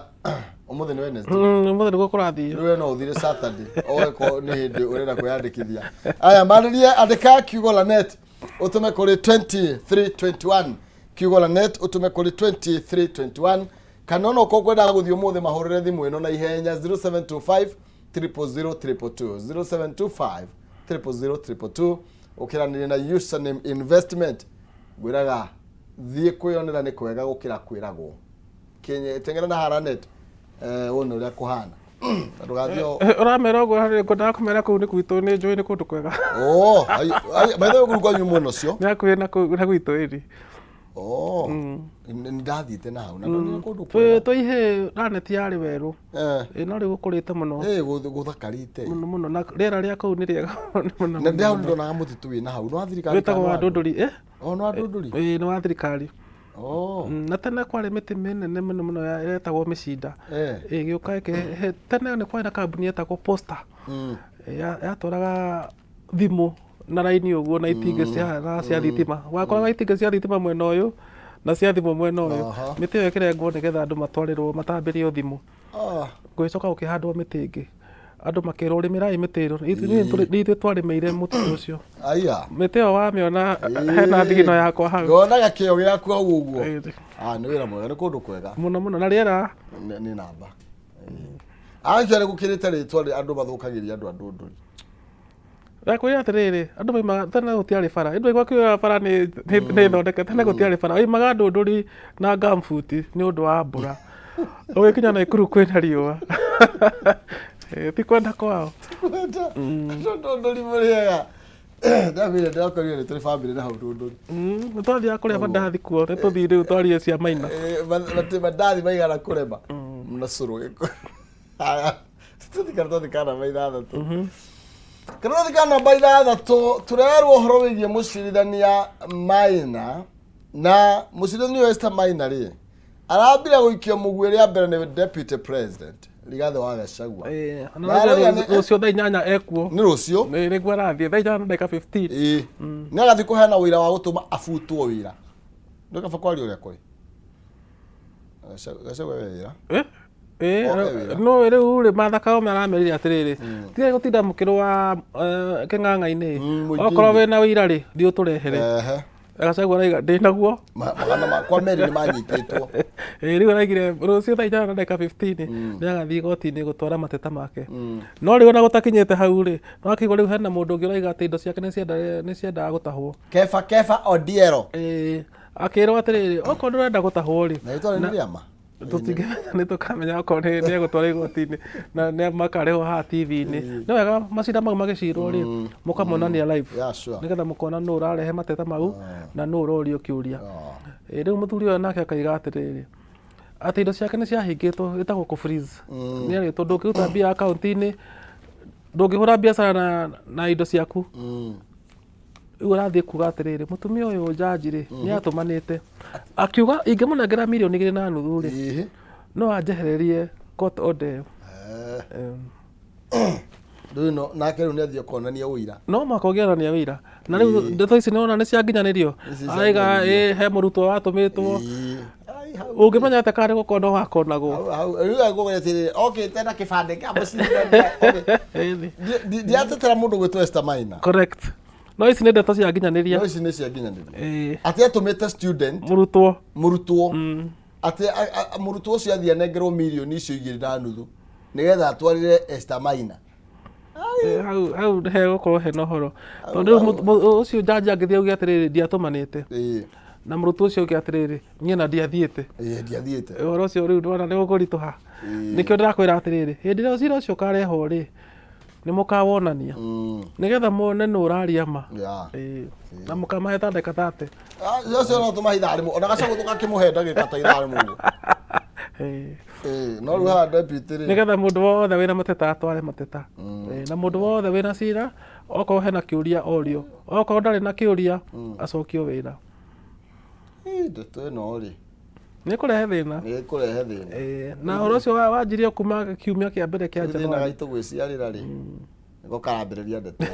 ũmũthĩ nĩ Wednesday. Ũmũthĩ nĩguo kũrathiĩ. Rĩu we no ũthire Saturday oeko nĩ hĩndĩ ũrenda kwĩyandĩkithia. Aya marĩrie, andĩka kiugo Lanet ũtũme kũrĩ 2321, kiugo Lanet ũtũme kũrĩ 2321, kana ona ũkorwo kwendaga gũthiĩ ũmũthĩ, mahũrĩre thimũ ĩno na ihenya, 0725 000 222, 0725 000 222, ũkĩranĩrie na Username Investment. Ngwĩraga thiĩ kwĩyonera, nĩ kwega gũkĩra kwĩragwo. Teng'era na Haranet, wone ũrĩa kũhana na ndũgathiĩ Ũramera ũguo harĩ ngwendaga kũmera kũu nĩ gwitũ, nĩ njũĩ nĩ kũndũ kwega. Oh, by the way, kũu kwanyu mwena ũcio? Nĩ hakuhĩ na kũu na gwitũ ĩri. Oh, nĩ ndathiĩte na hau na ndonire kũndũ kwega. Twĩ ihe Lanet yarĩ werũ. Ĩ, no rĩu gũkũrĩte mũno. Gũthakarĩte. Mũno mũno, na rĩera rĩa kũu nĩ rĩega mũno. Na ndĩ hau ndonaga mũtitũ wĩna hau nĩ wa thirikari Wĩtagwo kana wa wa andũ? Ndũndũri, eh? Oh, nĩ wa Ndũndũri. Ĩĩ, nĩ wa thirikari. Oh. Na tene kwarĩ mĩtĩ mĩnene mũno mũno yetagwo mĩcinda. Ĩgĩũka tene nĩ kwarĩ na kambuni yetagwo Posta. Yatwaraga thimũ na raini ũguo na itingĩ cia na cia thitima. Wakoraga itingĩ cia thitima mwena ũyũ na cia thimũ mwena ũyũ. Mĩtĩ ĩyo ĩkĩrengwo nĩgetha andũ matwarĩrwo matambĩrio thimũ. Gũgĩcoka gũkĩhandwo mĩtĩ ĩngĩ. Andũ makĩrwo rĩmĩrai mĩtĩ ĩno. Nĩ ithuĩ twarĩmĩire mũtitũ ũcio. Aya. Mĩtĩ ĩyo wamĩona hena thigino yakwa hau. Ngonaga kĩo gĩaku hau ũguo. Ah, nĩ wĩra mwega, nĩ kũndũ kwega. Mũno mũno na rĩera. Nĩ namba. Actually gũkĩrĩte rĩtwa andũ mathũkagĩria andũ a Ndũndũri. Ndakwĩra atĩrĩrĩ, andũ maimaga tene gũtiarĩ bara. Ĩndĩ waigua kiuga bara nĩ nĩ thondeke, tene gũtiarĩ bara. Waimaga Ndũndũri na gumboot nĩ ũndũ wa mbura. Ũgĩkinya Naikuru kwĩna riũa. Ti kwenda kwao. Kwenda. Andũ a Ndũndũri mũrĩega. Ndakwĩra ndĩrakorire nĩ tũrĩ bamĩrĩ na hau Ndũndũri. Nĩ twathiaga kũrĩa mandathi kuo, nĩ tũthiĩ rĩu twarie cia Maina. Mandathi maigana kũrema na cũrũ gĩkũ. Haya, tũthiĩ karatathi ka namba 6. Karatathi ka namba 6 tũrerwo ũhoro wĩgiĩ mũcirithania Maina, na mũcirithania ũyũ Esther Maina rĩ arambire gũikio mũguĩ rĩa mbere nĩ Deputy President Rigathĩ wa Gachagua. Na rũciũ thaa 8 ekuo. Nĩ rũciũ? Nĩ nĩguo arathiĩ thaa 8 na ndagĩka 15. Ĩĩ. Nĩ agathiĩ kũheana ũira wa gũtũma abutwo wĩra. Nĩ kaba kwaria ũrĩa kũrĩ. Gachagua e wĩra. No rĩu rĩ Martha Koome aramerire atĩrĩrĩ, tigai gũtinda mũkĩrũa kĩng'ang'a-inĩ, okorwo wĩna ũira rĩ, thiĩ ũtũrehere. Gachagua araiga ndĩnaguo. Magana makwa merĩ nĩ manyitĩtwo. Rĩu araigire rũciũ thaa 8 na ndagĩka 15 nĩ agathiĩ igoti-inĩ gũtwara mateta make. No rĩu ona gũtakinyĩte hau rĩ, no akĩigua rĩu hena mũndũ ũngĩ ũraiga atĩ indo ciake nĩ ciendaga gũtahwo. Kefa Kefa Odiero. Akĩrwo atĩrĩrĩ, okorwo ndũrenda gũtahwo rĩ. Na rĩtwa rĩu nĩ rĩama? Tũtingĩmenya, nĩ tũkamenya okorwo nĩ egũtwara igoti-inĩ na nĩ makarehwo haha TV-inĩ. Nĩ wega macira mau magĩcirwo rĩ, mũkamonania live. Nĩgetha mũkona nũ ũrarehe mateta mau na nũ ũrorio kĩũria. Rĩu mũthuri ũyũ nake akaiga atĩrĩrĩ, atĩ indo ciake nĩ ciahingĩtwo, ĩtagwo kũ freeze. Nĩ erĩtwo ndũngĩruta mbia akaunti-inĩ, ndũngĩhũra biacara na indo ciaku. Rĩu arathiĩ kuga atĩrĩrĩ, mũtumia ũyũ njanji rĩ, nĩ atũmanĩte. Akiuga ingĩmũnengera mirioni 2.5 rĩ, no anjehererie court order ĩyo. Rĩu no nake rĩu nĩ athiĩ konania ũira. No mũhaka ũngĩonania ũira. Na rĩu ndeto ici nĩwona nĩ cianginyanĩrio. Araiga ĩ he mũrutwo watũmĩtwo. Ũngĩmenya atĩa kana nĩ gũkona wakonagwo? Rĩu agũgwĩra atĩrĩrĩ, okĩte na kĩbandĩ kĩa mũcirithania. Ndiatetera mũndũ gwĩtwo Esther Maina. Correct. No ici nĩ ndeto cia nginyanĩria. No ici nĩ cia nginyanĩria. Atĩ atũmĩte student. Mũrutwo. Mũrutwo. Atĩ mũrutwo ũcio athiĩ anengerwo mirioni icio 2.5 nĩgetha atwarĩre Esther Maina. Hau hau hegũkorwo hena ũhoro. Tondũ rĩu ũcio njanji angĩthiĩ auge atĩrĩrĩ ndiatũmanĩte. Na mũrutwo ũcio auge atĩrĩrĩ niĩ na ndiathiĩte. Ndiathiĩte. Ũhoro ũcio rĩu ndwona nĩ ũkũritũha. Nĩkĩo ndĩrakwĩra atĩrĩrĩ, hĩndĩ ĩrĩa ũcira ũcio ũkarehwo rĩ, nĩ mũkawonania. Nĩgetha muone nũ ũraria ma. Na mũkamahe ta ndagĩka 30. Ũcio no tũmahe ithaa rĩmwe. Ona Gachagua tũgakĩmũhe ndagĩka ta ithaa rĩmwe ũguo. No rĩu haha deputy rĩ. Nĩgetha mũndũ wothe wĩna mateta atware mateta. Na mũndũ wothe wĩna cira, okorwo hena kĩũria orio. Okorwo ndarĩ na kĩũria, acokio wĩra. Ndeto ĩno rĩ. Nĩ ĩkũrehe thĩna. Nĩ ĩkũrehe thĩna. Na ũhoro ũcio wanjirie kuma kiumia kĩa mbere kĩa Thĩna January. gaitũ gwĩciarĩra rĩ. Nĩko karambĩrĩria ndeto.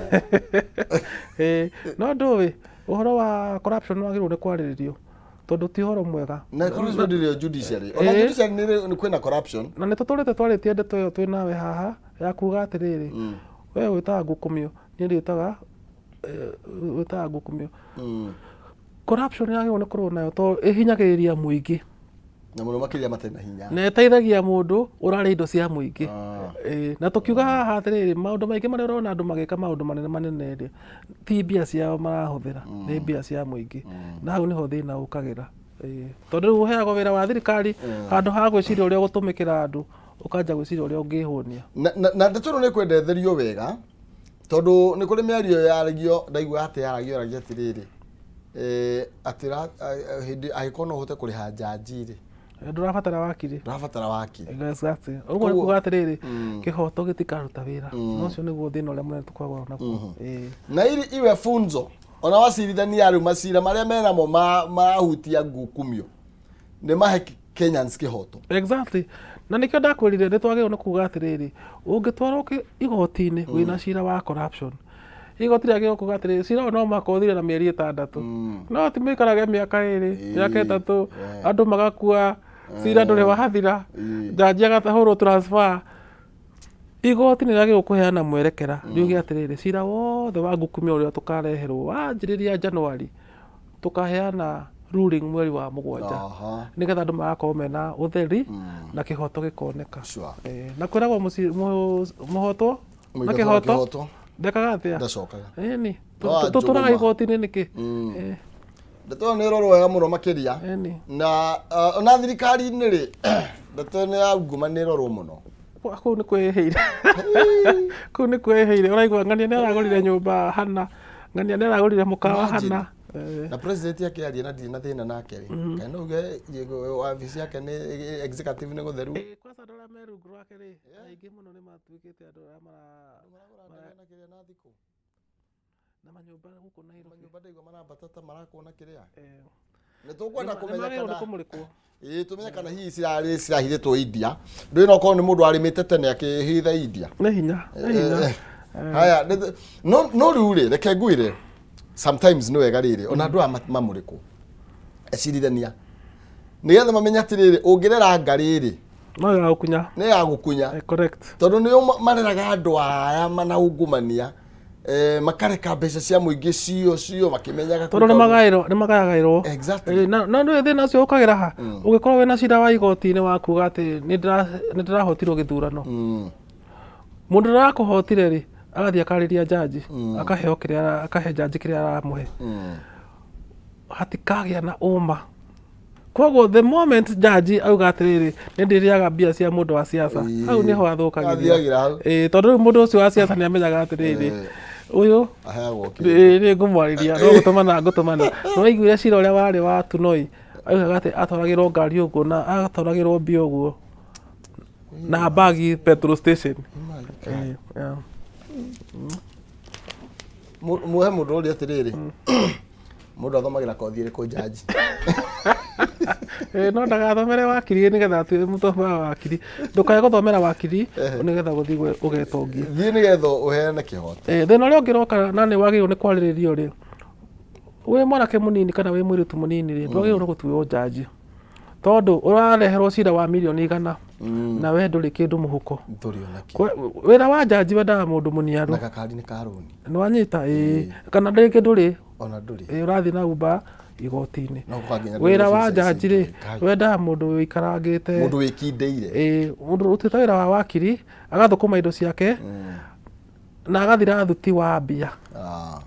No ndũĩ, ũhoro wa corruption wagĩrĩirwo nĩ kwarĩrĩrio tondũ ti ũhoro mwega. Na corruption ndĩrĩ judiciary. Ona judiciary nĩ kwĩna corruption. Na nĩ tũtũrĩte twarĩtie ndeto ĩyo twĩ nawe haha ya kuga atĩrĩrĩ, we wĩtaga ngukumio, niĩ ndĩtaga wĩtaga ngukumio. Corruption yagĩrĩirwo nĩ kũrũo nayo tondũ ĩhinyagĩrĩria mũingĩ. Na mũno makĩria matarĩ na hinya. Na ĩteithagia mũndũ ũrarĩa indo cia mũingĩ. Na tũkiuga haha atĩrĩrĩ, maũndũ maingĩ marĩa ũrona andũ magĩka maũndũ manene manene rĩ, ti mbia ciao marahũthĩra, nĩ mbia cia mũingĩ. Na hau nĩho thĩna ũkagĩra. Tondũ rĩu ũheagwo wĩra wa thirikari, handũ ha gwĩciria ũrĩa ũgũtũmĩkĩra andũ, ũkanjia gwĩciria ũrĩa ũngĩhũnia. Na ndeto ĩno nĩ ĩkwenda ĩtherio wega, tondũ nĩ kũrĩ mĩario yaragio, ndaigua atĩ yaragio yaragio atĩrĩrĩ, atĩ hĩndĩ angĩkorwo no ũhote kũrĩha njanji rĩ, Ndũrabatara wakiri. Ndũrabatara wakiri. Exactly. Ũguo nĩ kuga atĩrĩrĩ, kĩhoto gĩtikaruta wĩra. Na ũcio nĩguo thĩna ũrĩa mũnene tũkoragwo naguo. Na ili iwe funzo, ona wacirithania rĩu macira marĩa menamo marahutia ngukumio, nĩ mahe Kenyans kĩhoto. Exactly, na nĩkĩo ndakwĩrire nĩ twagĩrĩirwo nĩ kuga atĩrĩrĩ, ũngĩtwarwo igoti-inĩ wĩna cira wa corruption, igoti rĩagĩrĩirwo kuga atĩrĩrĩ, cira ũyũ no mũhaka ũthire na mĩeri 6, no ti mũikarage mĩaka 2, mĩaka 3, andũ magakua, cira ndũrĩ wathira, njanji agatahũrwo transfer. Igoti nĩ rĩagĩrĩirwo kũheana mwerekera riuge atĩrĩrĩ, cira wothe wa ngukumio ũrĩa tũkareherwo wanjĩrĩria January, tũkaheana ruling mweri wa 7, nĩgetha andũ magakorwo mena ũtheri na kĩhoto gĩkoneka. Na kwĩragwo mũhotwo na Mũingatwo na kĩhoto kĩhoto. Ndekaga atĩa? Ndacokaga. Ĩni. No Tũtũraga anjũgũma. igoti-inĩ nĩkĩ? Ndeto ĩyo nĩ ĩrorwo wega mũno makĩria. Ĩni. Na ona thirikari-inĩ rĩ, ndeto ĩno ya unguma nĩ ĩrorwo mũno. Kũu nĩ kwĩhĩire, kũu nĩ kwĩhĩire. Ũraigua ng'ania nĩ aragũrire nyũmba hana, ng'ania nĩ aragũrire mũkawa Imagine. hana. Na president akĩaria na ndirĩ na thĩna nake rĩ, kana no uge wabici yake nĩ executive nĩ gũtheru. Kwanza andũ arĩa me rungu rwake rĩ, aingĩ mũno nĩ matuĩkĩte andũ arĩa mara Maragũra na kĩrĩa na thikũ na manyũmba gũkũ Nairobi. Manyũmba ndaigua marambata ta marakwo na kĩrĩa. Nĩ tũkwenda kũmenya Nĩmagĩrĩirwo nĩ kana kũmũrĩkwo. Ĩĩ, tũmenye kana hihi cirarĩ cirahithĩtwo India. Ndũĩ no korwo nĩ mũndũ arĩmĩte tene akĩhitha India. Nĩ hinya, nĩ hinya. Haya, no rĩu rĩ, reke ngwĩre, sometimes nĩ wega rĩrĩ ona andũ aya mamũrĩkwo acirithania nĩgetha mamenye atĩrĩrĩ, ũngĩrera nga rĩrĩ No ya gũkunya. Nĩ ya gũkunya. Correct. Tondũ nĩo mareraga andũ aya manaungumania, makareka mbeca cia mũingĩ cio cio makĩmenyaga. Tondũ nĩ magaĩrwo, nĩ magayagaĩrwo. Na nĩ thĩna ũcio ũkagĩra ha ũngĩkorwo wĩna cira wa igoti-inĩ wa kuga atĩ nĩ ndĩrahotirwo gĩthurano, mũndũ ũrĩa ũrakũhotire rĩ, agathiĩ akarĩria njanji, akaheo kĩrĩa, akahe njanji kĩrĩa aramũhe, hatikagĩa na ũma. Koguo the moment njanji auga atĩrĩrĩ, nĩ ndĩrĩaga mbia cia mũndũ wa siasa, hau nĩho athũkagĩria. Athiagĩra hau. Tondũ rĩu mũndũ ũcio wa siasa nĩ amenyaga atĩrĩrĩ, ũyũ aheagwo kĩndũ. Nĩ ngũmwarĩria, no gũtũmana ngũtũmana. Nĩ waiguire cira ũrĩa warĩ wa Tunoi, augaga atĩ atwaragĩrwo ngari ũguo na atwaragĩrwo mbia ũguo na bagi petrol station. Yeah. Muhe mũndũ ũrĩa atĩrĩrĩ, mũndũ athomagĩra kothi ĩrĩkũ njanji? No ndagathomere wakiri nĩgetha atuĩke mũthomo wa wakiri. Ndũkae gũthomera wakiri nĩgetha gũthiĩ ũgetongie. Thiĩ nĩgetha ũheane kĩhoto. Thĩna ũrĩa ũngĩroka na nĩ wagĩrĩirwo nĩ kwarĩrĩrio rĩ, wĩ mwanake mũnini kana wĩ mũirĩtu mũnini rĩ, ndwagĩrĩirwo nĩ gũtuĩrwo njanji, tondũ ũrareherwo cira wa mirioni 100 na we ndũrĩ kĩndũ mũhuko. Ndũrĩ ona kĩ. Wĩra wa njanji wendaga mũndũ mũniaru. Na gakari nĩ ka rũni. Nĩ wanyita? Ĩĩ, kana rĩngĩ ndũrĩ ona ndũrĩ. Ũrathiĩ na Uber igoti-inĩ. No gũkanginya Wĩra wa ndũrĩ ici njanji rĩ, Kai. wendaga mũndũ wĩikarangĩte, mũndũ wĩkindĩire. Ĩĩ, mũndũ ũtuĩte wĩra wa wakiri, agathũkũma indo ciake na agathira thuti wa mbia.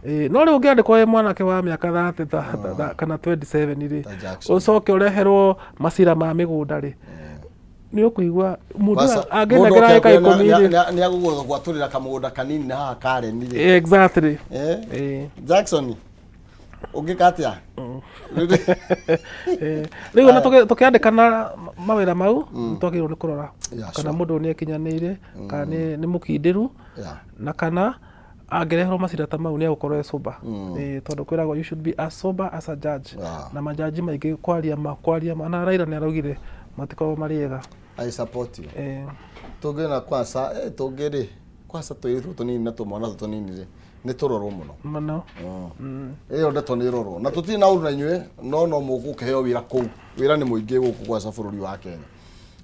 Ĩĩ, no rĩu ũngĩandĩkwo wĩ mwanake wa mĩaka 30 kana 27 rĩ, Ta Jackson. Ũcoke ũreherwo macira ma mĩgũnda rĩ, nĩ ũkũigua mũndũ Kwanza, angĩnengera mũndũ ĩka oke 10 rĩ. nĩ agũgwatũrĩra kamũgũnda kanini na haha Karen rĩ. Exactly. Jackson, ũngĩka atĩa? Rĩu ona tũkĩandĩkana mawĩra mau, nĩ twagĩrĩirwo nĩ kũrora kana mũndũ ũyũ nĩ ekinyanĩire, kana nĩ mũkindĩru, na kana angĩreherwo macira ta mau nĩ egũkorwo e sober. Tondũ kwĩragwo you should be as sober as a judge. Na majaji maingĩ kwaria ma, kwaria ma, na Raila nĩ araugire matikoragwo marĩ ega. I support you. Tũngĩ na kwanza, tũngĩ rĩ, kwanza tũirĩtu tũnini na tũmwana tũtũ tũnini rĩ, nĩ tũrorwo mũno. Mũno. Ĩyo ndeto nĩ ĩrorwo na tũtirĩ na ũru na inyuĩ, no mũgũkĩheo wĩra kũu. Wĩra nĩ mũingĩ gũkũ kwanza bũrũri wa Kenya.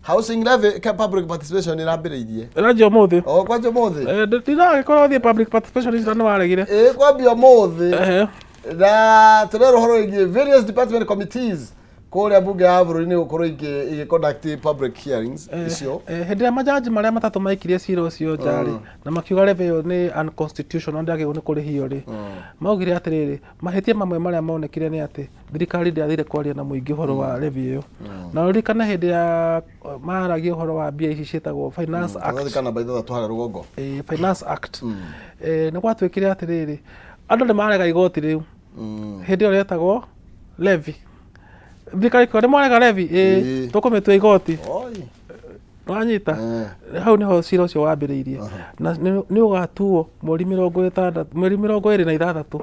Housing levy ka public participation ĩrambĩrĩirie. Ĩranjia ũmũthĩ. O kwanja ũmũthĩ. Ndiragĩkorwo thiĩ public participation icio nĩ waregire. Ĩ, kwambia ũmũthĩ. Na tũrerwo ũhoro wĩgiĩ various department committees kũrĩa bunge ya bũrũri nĩ gũkorwo igĩ conduct public hearings icio. Hĩndĩ ĩrĩa majaji marĩa matatũ maikirie cira ũcio nja rĩ, na makiuga levy ĩyo nĩ unconstitutional, ndĩagĩrĩirwo nĩ kũrĩhio rĩ, maugire atĩrĩrĩ, mahĩtia mamwe marĩa monekire nĩ atĩ thirikari ndĩathire kwaria na mũingĩ ũhoro wa levy ĩyo. Na ũririkane hĩndĩ ya maragia ũhoro wa mbia ici ciĩtagwo Finance Act. Kagathi ka namba 6 harĩa rũgongo. Finance Act. Nĩ gwatuĩkire atĩrĩrĩ, andũ nĩ marega igoti rĩu. Hĩndĩ ĩyo rĩetagwo levy. Thirikari ĩkiuga nĩ mwarega levy, ĩĩ, tũkũmĩtua igoti. Oi. Wanyita? Hau nĩho cira ũcio wambĩrĩirie. Na nĩ ũgatuo mweri 66, mweri 26.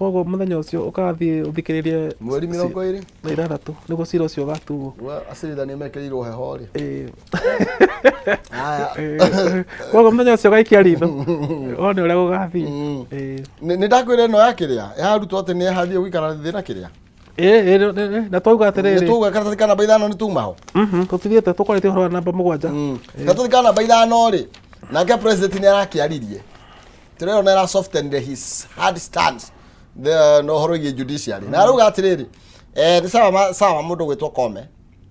Koguo mũthenya ũcio ũgathiĩ ũthikĩrĩrie Mweri 26 nĩguo cira ũcio ũgatuo. Acirithania mekĩrĩirwo heho rĩ. Ĩĩ. Aya. Ĩĩ. Koguo mũthenya ũcio ũgaikia ritho wone ũrĩa gũgathiĩ. Ĩĩ. Nĩ ndakwĩra ĩno ya kĩrĩa ya arutwo atĩ nĩ hathiĩ gũikara thĩ na kĩrĩa. Ĩĩ, ĩĩ, na twauga atĩrĩrĩ. Nĩ tuga karatathi ka namba 5 nĩ tuma ho. Tũtithiĩte, tũkwarĩtie ũhoro wa namba 7. Karatathi ka namba 5 rĩ, nake president nĩ arakĩaririe. Tũrerwo nĩ ara softened his hard stance the no ũhoro wĩgiĩ judiciary. Na arauga atĩrĩrĩ, nĩ sawa sawa mũndũ gwĩtwo Kome,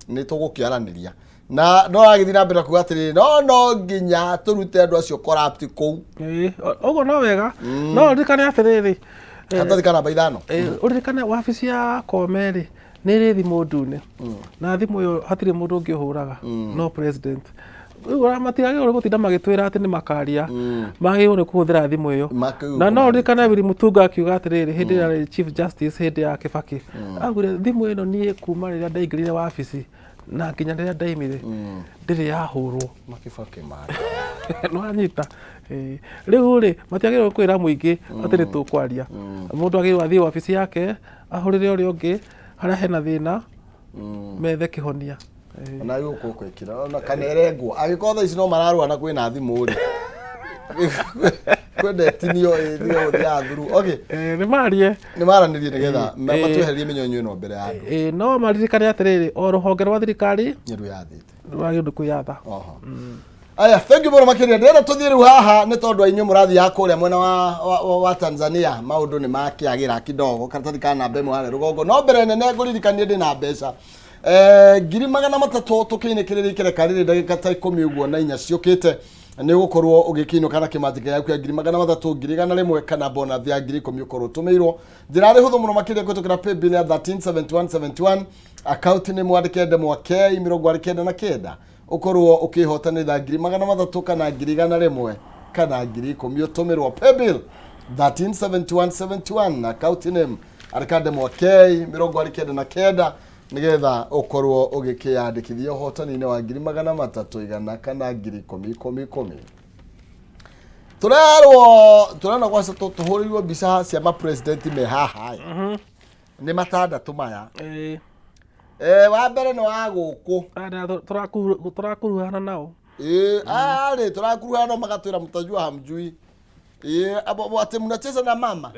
nĩ tũgũkĩaranĩria. Na no aragĩthiĩ na mbere kuga atĩrĩrĩ, no no nginya tũrute andũ acio corrupt kũu. Ĩĩ, ũguo no wega. No ũririkane atĩrĩrĩ, Karatathi ka namba 5. Ũririkane wabici ya Kome rĩ, nĩ ĩrĩ thimũ ndune. Na thimũ ĩyo hatirĩ mũndũ ũngĩ ũhũraga, no president. Rĩu ona matiagĩrĩirwo nĩ gũtinda magĩtwĩra atĩ nĩ makaria, magĩrĩirwo nĩ kũhũthĩra thimũ ĩyo. Makĩrĩirwo Na no kũmaria. ũririkane Willy Mutunga akiuga atĩrĩrĩ, hĩndĩ ĩrĩa arĩ Chief Justice hĩndĩ ya Kibaki, augire thimũ ĩno niĩ kuma rĩrĩa ndaingĩrire wabici na nginya rĩrĩa ndaimire ndĩrĩ yahũrwo. Makibaki maya. Nĩwanyita? Ĩĩ. Rĩu rĩ, matiagĩrĩirwo kwĩra mũingĩ atĩ nĩ tũkwaria. Mũndũ agĩrĩirwo athiĩ wabici yake, ahũrĩre ũrĩa ũngĩ, harĩa hena thĩna, methe kĩhonia. Ona gũkũ gwĩkĩra ona kana ĩrengwo angĩkorwo thaa ici no mararũa na kwĩna thimũ rĩ, kwenda ĩtinio ĩthie gũthiaga through. Okay. Nĩ marie. Nĩ maranĩrie nĩgetha matwehererie mĩnyonyo ĩno mbere ya andũ. Ĩĩ, no maririkane atĩrĩrĩ, o rũhonge rwa thirikari nĩ rwĩyathĩte. Rwagĩrĩirwo nĩ kwĩyatha. Oho. Aya, thank you mũno makĩria. Ndĩrenda tũthiĩ rĩu haha nĩ tondũ inyuĩ mũrathiaga kũrĩa mwena wa Tanzania, maũndũ nĩ makĩagĩra kidogo. Karatathi ka namba 1 harĩa rũgongo. No mbere nene ngũririkanie ndĩ na mbeca 300,000 tũkĩinĩkĩrĩria ikereka rĩrĩ ndagĩka ta 14 ũguo ciũkĩte, nĩ ũgũkorwo ũgĩkĩinũka na kĩmanjĩka gĩaku kĩa 300,000, 100,000 kana bonus ya 10,000 ũkorwo ũtũmĩirwo. Njĩra arĩ hũthũ mũno makĩria kũhĩtũkĩra paybill ya 137171, account nĩ mwandĩke ndemwa K 99, ũkorwo ũkĩhotanĩra 300,000 kana 100,000 kana 10,000 ũtũmĩrwo paybill 137171, account name andĩka ndemwa K 99, nĩgetha ũkorwo ũgĩkĩyandĩkithia ũhotani-inĩ wa 300,000, 100 kana 10,000 ikũmi ikũmi. Tũrerwo tũrona gwaca tũhũrĩirwo mbica cia mapresident me haha ĩ. Nĩ matandatũ maya. Ĩĩ. Wa mbere nĩ wa gũkũ. Aya nĩ tũrakuruhana nao. Ĩĩ, aya rĩ tũrakuruhana no magatwĩra mtajua hamjui. Ĩĩ, atĩ mnacheza na mama.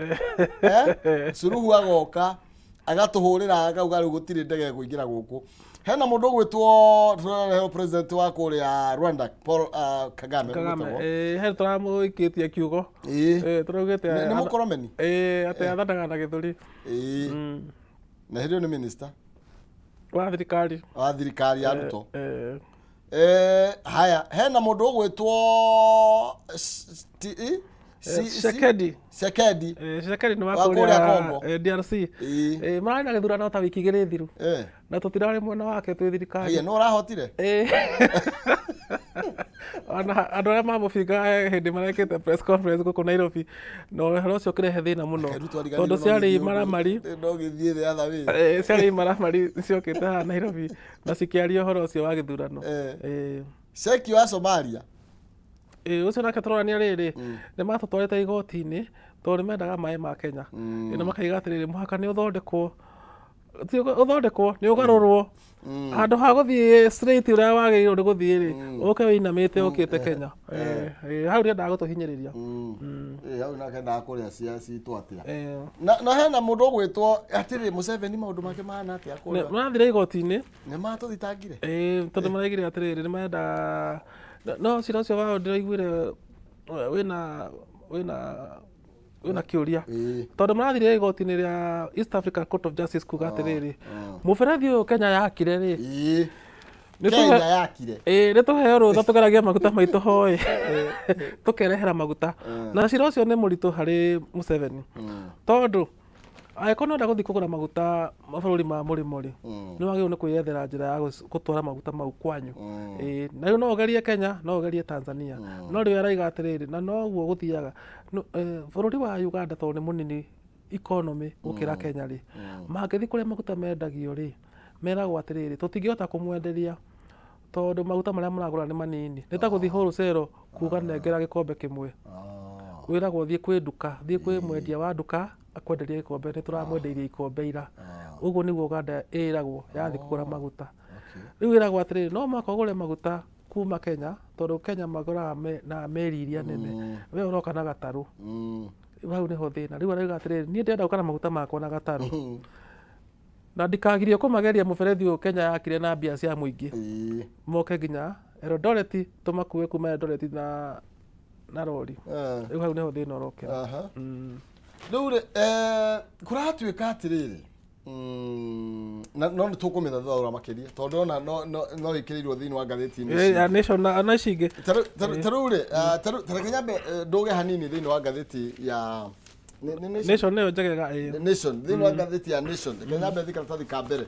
Suluhu agoka agatũhũrĩra akauga rĩu gũtirĩ ndege ĩkũingĩra gũkũ. Hena mũndũ ũgwĩtwo tũrarehwo president wa kũrĩa Rwanda, Paul Kagame. Kagame. Ũgwĩtagwo. Ĩĩ, he tũramũikĩtie kiugo. Ĩĩ. Ĩĩ, tũraugĩte Nĩ mũkoromeni? Ĩĩ, atĩ athanaga na gĩthũri. Ĩĩ. Na hĩndĩ ĩyo nĩ minister wa thirikari. Wa thirikari ya Ruto. Eh. Haya, hena mũndũ ũgwĩtwo Tshisekedi. Tshisekedi. Tshisekedi nĩ wa Wa kũrĩa kũrĩa Congo. DRC. Ĩĩ. Mararĩ na gĩthurano ta wiki 2 thiru. Na tũtirarĩ mwena wake twĩ thirikari. Haiya, no ũrahotire? Ĩĩ. Ona andũ arĩa mamũbingaga he hĩndĩ marekĩte press conference gũkũ Nairobi, na ũhoro ũcio ũkĩrehe thĩna mũno tondũ ciarĩ imaramari. No gĩthiĩ the other way. Ciarĩ imaramari ciokĩte haha Nairobi na cikĩaria ũhoro ũcio wa gĩthurano. Sheki wa Somalia. Ĩĩ, ũcio nake tũrorania rĩrĩ, nĩ matũtwarĩte igoti-inĩ tondũ nĩ mendaga maĩ ma Kenya. Na makaiga atĩrĩrĩ, mũhaka nĩ ũthondekwo, ti ũthondekwo, nĩ ũgarũrwo, handũ ha gũthiĩ straight ũrĩa wagĩrĩirwo nĩ gũthiĩ rĩ, ũke wĩinamĩte ũkĩte Kenya. Ĩĩ, hau nĩendaga gũtũhinyĩrĩria. Ĩĩ, hau nake endaga kũrĩa cia citũ atĩa. Na hena mũndũ ũgwĩtwo atĩrĩ Museveni, maũndũ make mahana atĩa kũrĩa? Marathire igoti-inĩ. Nĩ matũthitangire? Ĩĩ, tondũ maraigire atĩrĩrĩ, nĩ marenda no cira ũcio wao ndĩraiguire wĩna kĩũria, tondũ marathire igoti-inĩ rĩa East Africa Court of Justice kuga atĩrĩrĩ, mũberethi ũyũ Kenya yakire rĩ, Kenya yakire. Ĩĩ, nĩ tũheo rũtha tũgeragie maguta maitũ hoĩ, tũkerehera maguta. Na cira ũcio nĩ mũritũ harĩ Museveni, tondũ angĩkorwo nĩ ũrenda gũthiĩ kũgũra maguta mabũrũri ma mũrĩmo rĩ, nĩ wagĩrĩirwo nĩ kwĩyethera njĩra ya gũtwara maguta mau kwanyu. Ĩĩ, na rĩu no ũgerie Kenya, no ũgerie Tanzania, no rĩu araiga atĩrĩrĩ, na noguo gũthiaga, bũrũri wa Uganda tondũ nĩ mũnini economy gũkĩra Kenya rĩ, mangĩthiĩ kũrĩa maguta mendagio rĩ, meragwo atĩrĩrĩ, tũtingĩhota kũmwenderia tondũ maguta marĩa mũragũra nĩ manini. Nĩ ta gũthiĩ wholesale kuga nengera gĩkombe kĩmwe, wĩragwo thiĩ kwĩ nduka, thiĩ kwĩ mwendia wa nduka. Akwenderia gĩkombe, nĩ tũramwendeirie ikombe ira. Ũguo nĩguo Uganda ĩragwo yathiĩ kũgũra maguta. Rĩu ĩragwo atĩrĩrĩ, no mũhaka ũgũre maguta kuma Kenya, tondũ Kenya magũraga na meri iria nene, we ũroka na gatarũ. Rĩu hau nĩho thĩna. Rĩu arauga atĩrĩrĩ, niĩ ndĩrenda gũka na maguta makwa na gatarũ, na ndikagirio kũmageria mũberethi ũyũ Kenya yakire na mbia cia mũingĩ, moke nginya Eldoret, tũmakue kuma Eldoret na rori. Rĩu hau nĩho thĩna ũrokera. Rĩu rĩ, kũratuĩka atĩrĩrĩ, na no nĩ tũkũmĩthathaũra makĩria, tondũ ona no ĩkĩrĩirwo thĩinĩ wa ngathĩti-inĩ ici. Ya Nation na ici ingĩ. Ta rĩu rĩ, ta reke nyambe ndũge hanini thĩinĩ wa ngathĩti ya nĩ Nation? Nation nĩyo njegega, ĩĩ. Nation, thĩinĩ wa ngathĩti ya Nation, reke nyambe thiĩ karatathi ka mbere.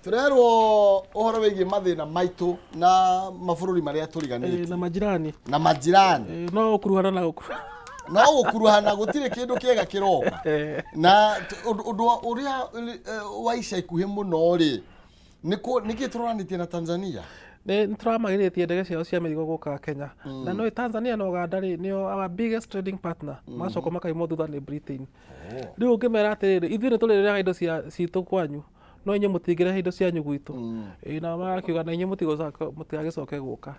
Tũrerwo ũhoro wĩgiĩ mathĩna maitũ na mabũrũri marĩa tũriganĩtie. Na majirani. Na majirani. No gũkuruhana na gũkuruhana. No gũkuruhana, gũtirĩ kĩndũ kĩega kĩroka. Na ũndũ ũrĩa wa ica ikuhĩ mũno rĩ, nĩkĩ tũroranĩtie na Tanzania? Nĩ tũramagirĩtie ndege ciao cia mĩrigo gũka Kenya, na nĩ Tanzania na Uganda rĩ, nĩo our biggest trading partner, magacoka makaimwo thutha nĩ Britain. Rĩu ũngĩmera atĩrĩrĩ, ithuĩ nĩ tũrĩrĩaga indo cia citũ kwanyu, no inyuĩ mũtingĩrehe indo cianyu gwitũ. Ĩĩ, nao magakiuga na inyuĩ mũtigagĩcoke gũka.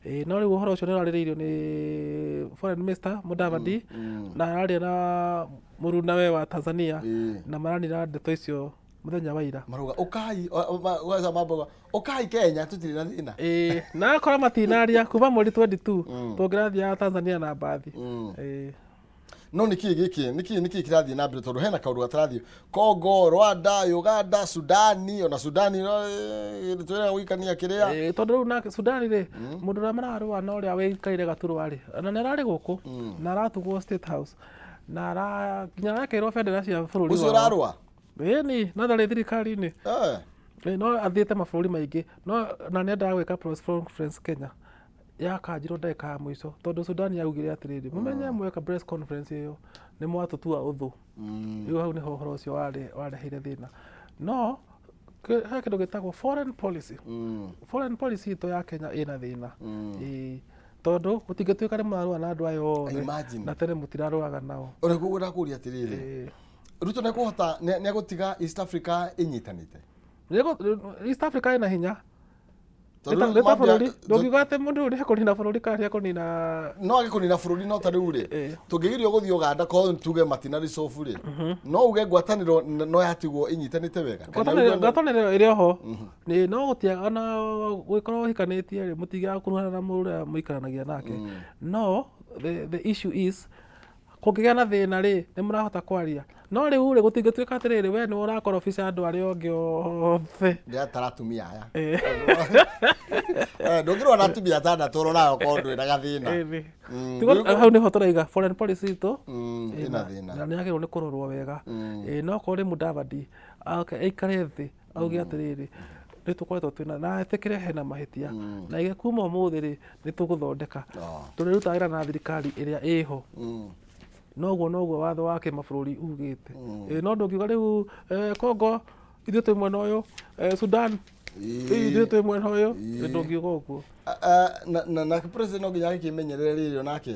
Ĩĩ, no rĩu ũhoro ũcio nĩ ũrarĩrĩirio nĩ foreign minister Mudavadi, na araria na mũrunawe wa Tanzania, na maranira ndeto icio mũthenya wa ira. Marauga ũkai, waca mambo, ũkai Kenya, tũtirĩ na thĩna. Ĩĩ, na akora matinaria kuma mweri 22 tũngĩrathiaga Tanzania na mbathi. Ĩĩ. No nĩkĩ gĩkĩ, nĩkĩ kĩrathiĩ na mbere? Tondũ hena kaũndũ gatarathiĩ Congo, Rwanda, Uganda, Sudani, ona Sudani no twĩraga gũikania kĩrĩa. Ĩĩ, tondũ rĩu na Sudani rĩ, mũndũ ũrĩa mararũa na ũrĩa wĩikarire gaturwa rĩ, ona nĩ ararĩ gũkũ na aratugwo State House, na nginya arekĩrwo bendera cia bũrũri ũcio wao. Ũrarũa? Ĩni, no ndarĩ thirikari-inĩ. Ĩĩ, no athiĩte mabũrũri maingĩ, no na nĩ endaga gwĩka press conference Kenya, yakanjirwo ndagĩka ya mũico, tondũ Sudan yaugire atĩrĩrĩ, mũmenye mweka press conference ĩyo nĩ mwatũtua ũthũ. Rĩu hau nĩho ũhoro ũcio wareheire thĩna. No he kĩndũ gĩtagwo foreign policy. Foreign policy itũ ya Kenya ĩna thĩna. Ĩĩ, tondũ mũtingĩtuĩka nĩ mũrarũa na andũ aya othe Imagine. na tene mũtirarũaga nao. Ũrĩa koguo ndakũria atĩrĩrĩ, Ruto nĩekũhota, nĩegũtiga East Africa ĩnyitanĩte? East Africa ĩna hinya. Tondũ Nĩ ta mambia- bũrũri, ndũngiuga atĩ mũndũ ũyũ nĩekũnina bũrũri kana nĩekũnina. No age kũnina bũrũri, no ta rĩu rĩ, tũngĩgirio gũthiĩ Uganda, korwo tuge matina resolve rĩ, no uge ngwatanĩro no yatigwo ĩnyitanĩte wega? Kana uge Ngwatanĩro ĩrĩ oho nĩ no gũtia, ona gũgĩkorwo ũhikanĩtie rĩ, mũtingĩaga kũruhana na mũndũ ũrĩa mũikaranagia nake. No the issue is, kũngĩgĩa na thĩna rĩ, nĩ mũrahota kwaria? No rĩu rĩ, gũtingĩtuĩka atĩrĩrĩ, we nĩwe ũrakorobica andũ arĩa angĩ othe. Ndĩratara atumia aya. Ndũngĩrũa na atumia atandatũ ũroraga okorwo ndũrĩ na gathĩna. Ĩni. Hau nĩho tũraiga foreign policy itũ Ĩna thĩna. Na nĩ yagĩrĩirwo nĩ kũrorwo wega. Ĩĩ, no okorwo nĩ Mudavadi oke aikare thĩ auge atĩrĩrĩ, nĩ tũkoretwo twĩna na etĩkĩre hena mahĩtia, na aige kuma ũmũthĩ rĩ, nĩ tũgũthondeka, tũrĩrutaga wĩra na thirikari ĩrĩa ĩho. Noguo noguo watho wa kĩmabũrũri ugĩte. Ĩĩ, no ndũngiuga rĩu Congo ithuĩ twĩ mwena ũyũ, Sudan ithuĩ twĩ mwena ũyũ. Ndũngiuga ũguo. Na president no nginya agĩkĩmenyerere rĩrĩ onake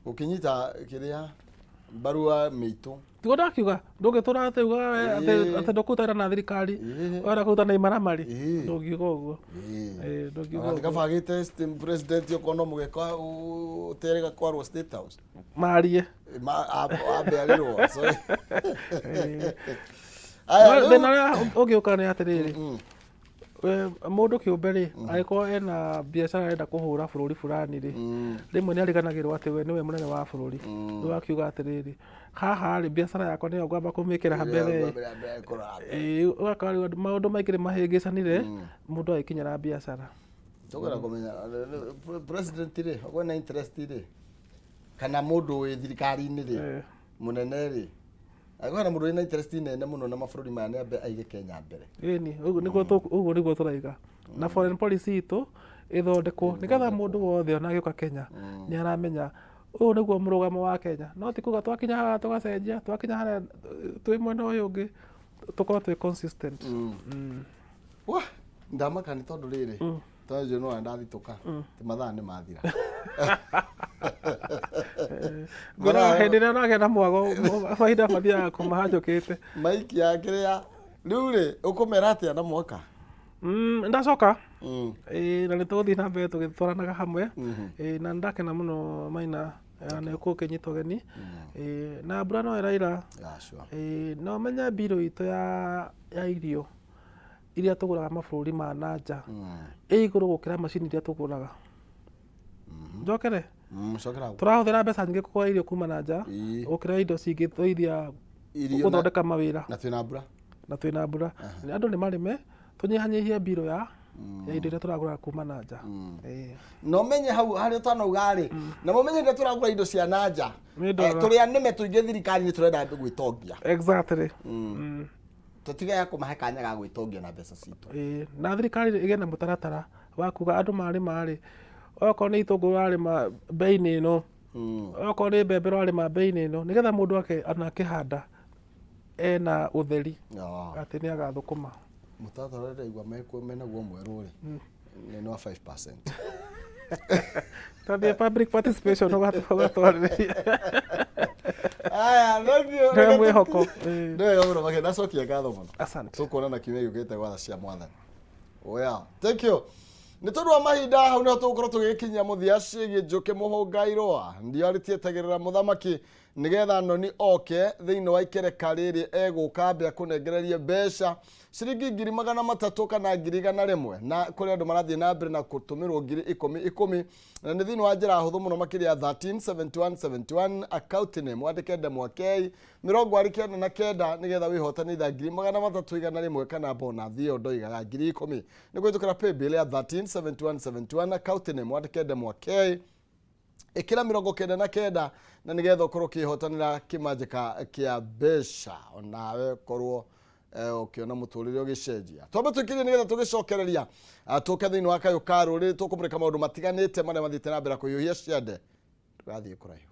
gũkĩnyita kĩrĩa mbarua mĩitũ. Tiguo ndakiuga, ndũngĩtũra atĩ uga atĩ ndũkũruta wĩra na thirikari, ũrenda kũruta na imaramari. Ndũngiuga ũguo. Ĩĩ, ndũngiuga Ona ũguo. kaba agĩte president, okorwo no mũgeka ũterega kwarwo State House. Marie. Ambe arĩrwo. Sorry. Aya, No, thĩna ũrĩa ũngĩũka nĩ atĩrĩrĩ, mũndũ kĩũmbe rĩ, angĩkorwo ena biacara arenda kũhũra bũrũri fulani rĩ, rĩmwe nĩ ariganagĩrwo atĩ we nĩwe mũnene wa bũrũri. Rĩu akiuga atĩrĩrĩ, haha rĩ, biacara yakwa nĩyo ngwamba kũmĩkĩra mbere. Ĩĩ, ũgakora rĩu andũ maũndũ maingĩ nĩ mahĩngĩcanire mũndũ agĩkinyĩra biacara. Tũkwenda kũmenya president rĩ, okorwo na interest rĩ, kana mũndũ wĩ thirikari-inĩ rĩ, mũnene rĩ, angĩkorwo hena mũndũ wĩna interest nene mũno na mabũrũri maya, nĩ ambe aige Kenya mbere. Ĩni, ũguo nĩguo tũraiga, na foreign policy itũ ĩthondekwo nĩgetha mũndũ wothe ona agĩũka Kenya nĩ aramenya ũyũ nĩguo mũrũgamo wa Kenya, no ti kuga twakinya haha tũgacenjia, twakinya harĩa twĩ mwena ũyũ ũngĩ, tũkorwo twĩ consistent. Wah, ndamaka nĩ tondũ rĩrĩ, tondũ no ndathitũka ti mathaa nĩ mathira. Ngwĩraga hĩndĩ ĩrĩa ũragĩa na mwago mahinda mathiaga kũmahanjũkĩte. Maiki ya kĩrĩa rĩu rĩ, ũkũmera atĩa na mwaka? Ndacoka. Ĩĩ, na nĩ tũgũthiĩ na mbere tũgĩtwaranaga hamwe. Ĩĩ, na nĩndakena mũno Maina nĩ gũkĩnyita ũgeni. Ĩĩ, na mbura no ĩraira. Yeah, sure. Ĩĩ, na ũmenye mbirũ itũ ya irio iria tũgũraga mabũrũri ma na nja ĩ igũrũ gũkĩra macini iria tũgũraga. Njokere? Cokera hau. Tũrahũthĩra mbeca nyingĩ kũgũra irio kuma na nja gũkĩra indo cingĩtũteithia Irio na- gũthondeka mawĩra. Na twĩna mbura. Na twĩna mbura. Andũ nĩ marĩme, tũnyihanyihie mbirũ ya indo iria tũragũra kuma na nja. Ĩĩ. Na ũmenye hau harĩa ũtanauga rĩ, na mũmenye rĩrĩa tũragũra indo cia na nja, Nĩ ndora. tũrĩ anĩme tũingĩ thirikari nĩ tũrenda gwĩtongia. Exactly. Tũtige kũmahe kanya ga gwĩtongia na mbeca citũ. Ĩĩ, na thirikari ĩgĩe na mũtaratara wa kuga andũ marĩma rĩ, okorwo nĩ itũngũrũ ũrarĩma bei-inĩ ĩno, okorwo nĩ mbembe ũrarĩma bei-inĩ ĩno, nĩgetha mũndũ ona akĩhanda ena ũtheri atĩ nĩ agathũkũma. Mũtaratara ũrĩa ndĩraigua menaguo mwerũ rĩ, nĩ wa 5%. Tondũ public participation ũgatwarĩrĩria. Aya, thank you. Nĩ mwĩhoko. Ĩĩ. Nĩ wega mũno makĩria, ndacokia ngatho mũno. Asante. Tũkuonana kiumia gĩũkĩte gwa tha cia Mwathani. Oya, thank you. Nĩ tondũ wa mahinda hau nĩho tũgũkorwo tũgĩkinyia mũthia ciĩgiĩ Njũkĩ Mũhũngairũa. Ndiarĩtie etagĩrĩra mũthamaki nĩgetha noni oke thĩinĩ wa ikereka rĩrĩ egũka ambe akũnengererie mbeca ciringi 300,000 kana 100,000, na kũrĩ andũ marathiĩ na mbere na gũtũmĩrwo 10,000 ikũmi, na nĩ thĩinĩ wa njĩra hũthũ mũno makĩria 137171 account name wandĩke ndemwa K 99 nĩgetha wĩhotanĩre 300,100 kana bonathi ĩyo ndoiga ya 10,000 nĩ kũhĩtũkĩra paybill ya 137171 account name wandĩke ndemwa K ĩkĩra 99 na nĩgetha ũkorwo ũkĩhotanĩra kĩmanjĩka kĩa mbeca onawe ũkorwo ũkĩona mũtũrĩre ũgĩcenjia. Twambe twĩkĩrie nĩgetha tũgĩcokereria tũke thĩinĩ wa kayũ ka rũrĩrĩ tũkũmũrĩka maũndũ matiganĩte marĩa mathiĩte na mbere kũhiũhia ciande. Tũgathiĩ kũraihu.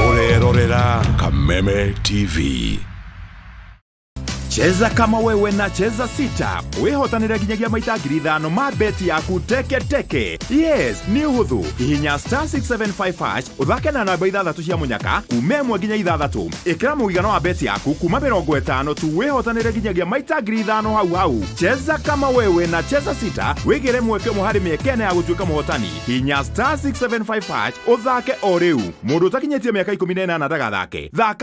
Ũrerorera Kameme TV. Cheza kama wewe na Cheza Sita wihotanire nginyagia maita 5,000 ma beti yaku teke teke. Yes, nĩ ũhũthũ. Hihinya star 675 hash ũthake na namba 6 cia mũnyaka kuma 1 nginya 6. Ĩkĩra mũigana wa beti yaku kuma 50 tu wihotanire nginyagia maita 5,000 hau hau. Cheza kama wewe na Cheza Sita wĩgĩre mweke ũmwe harĩ mĩeke ĩna ya gũtuĩka mũhotani. Hihinya star 675 hash ũthake o rĩu. Mũndũ ũtakinyĩtie mĩaka 18 ndagathake. Thaka.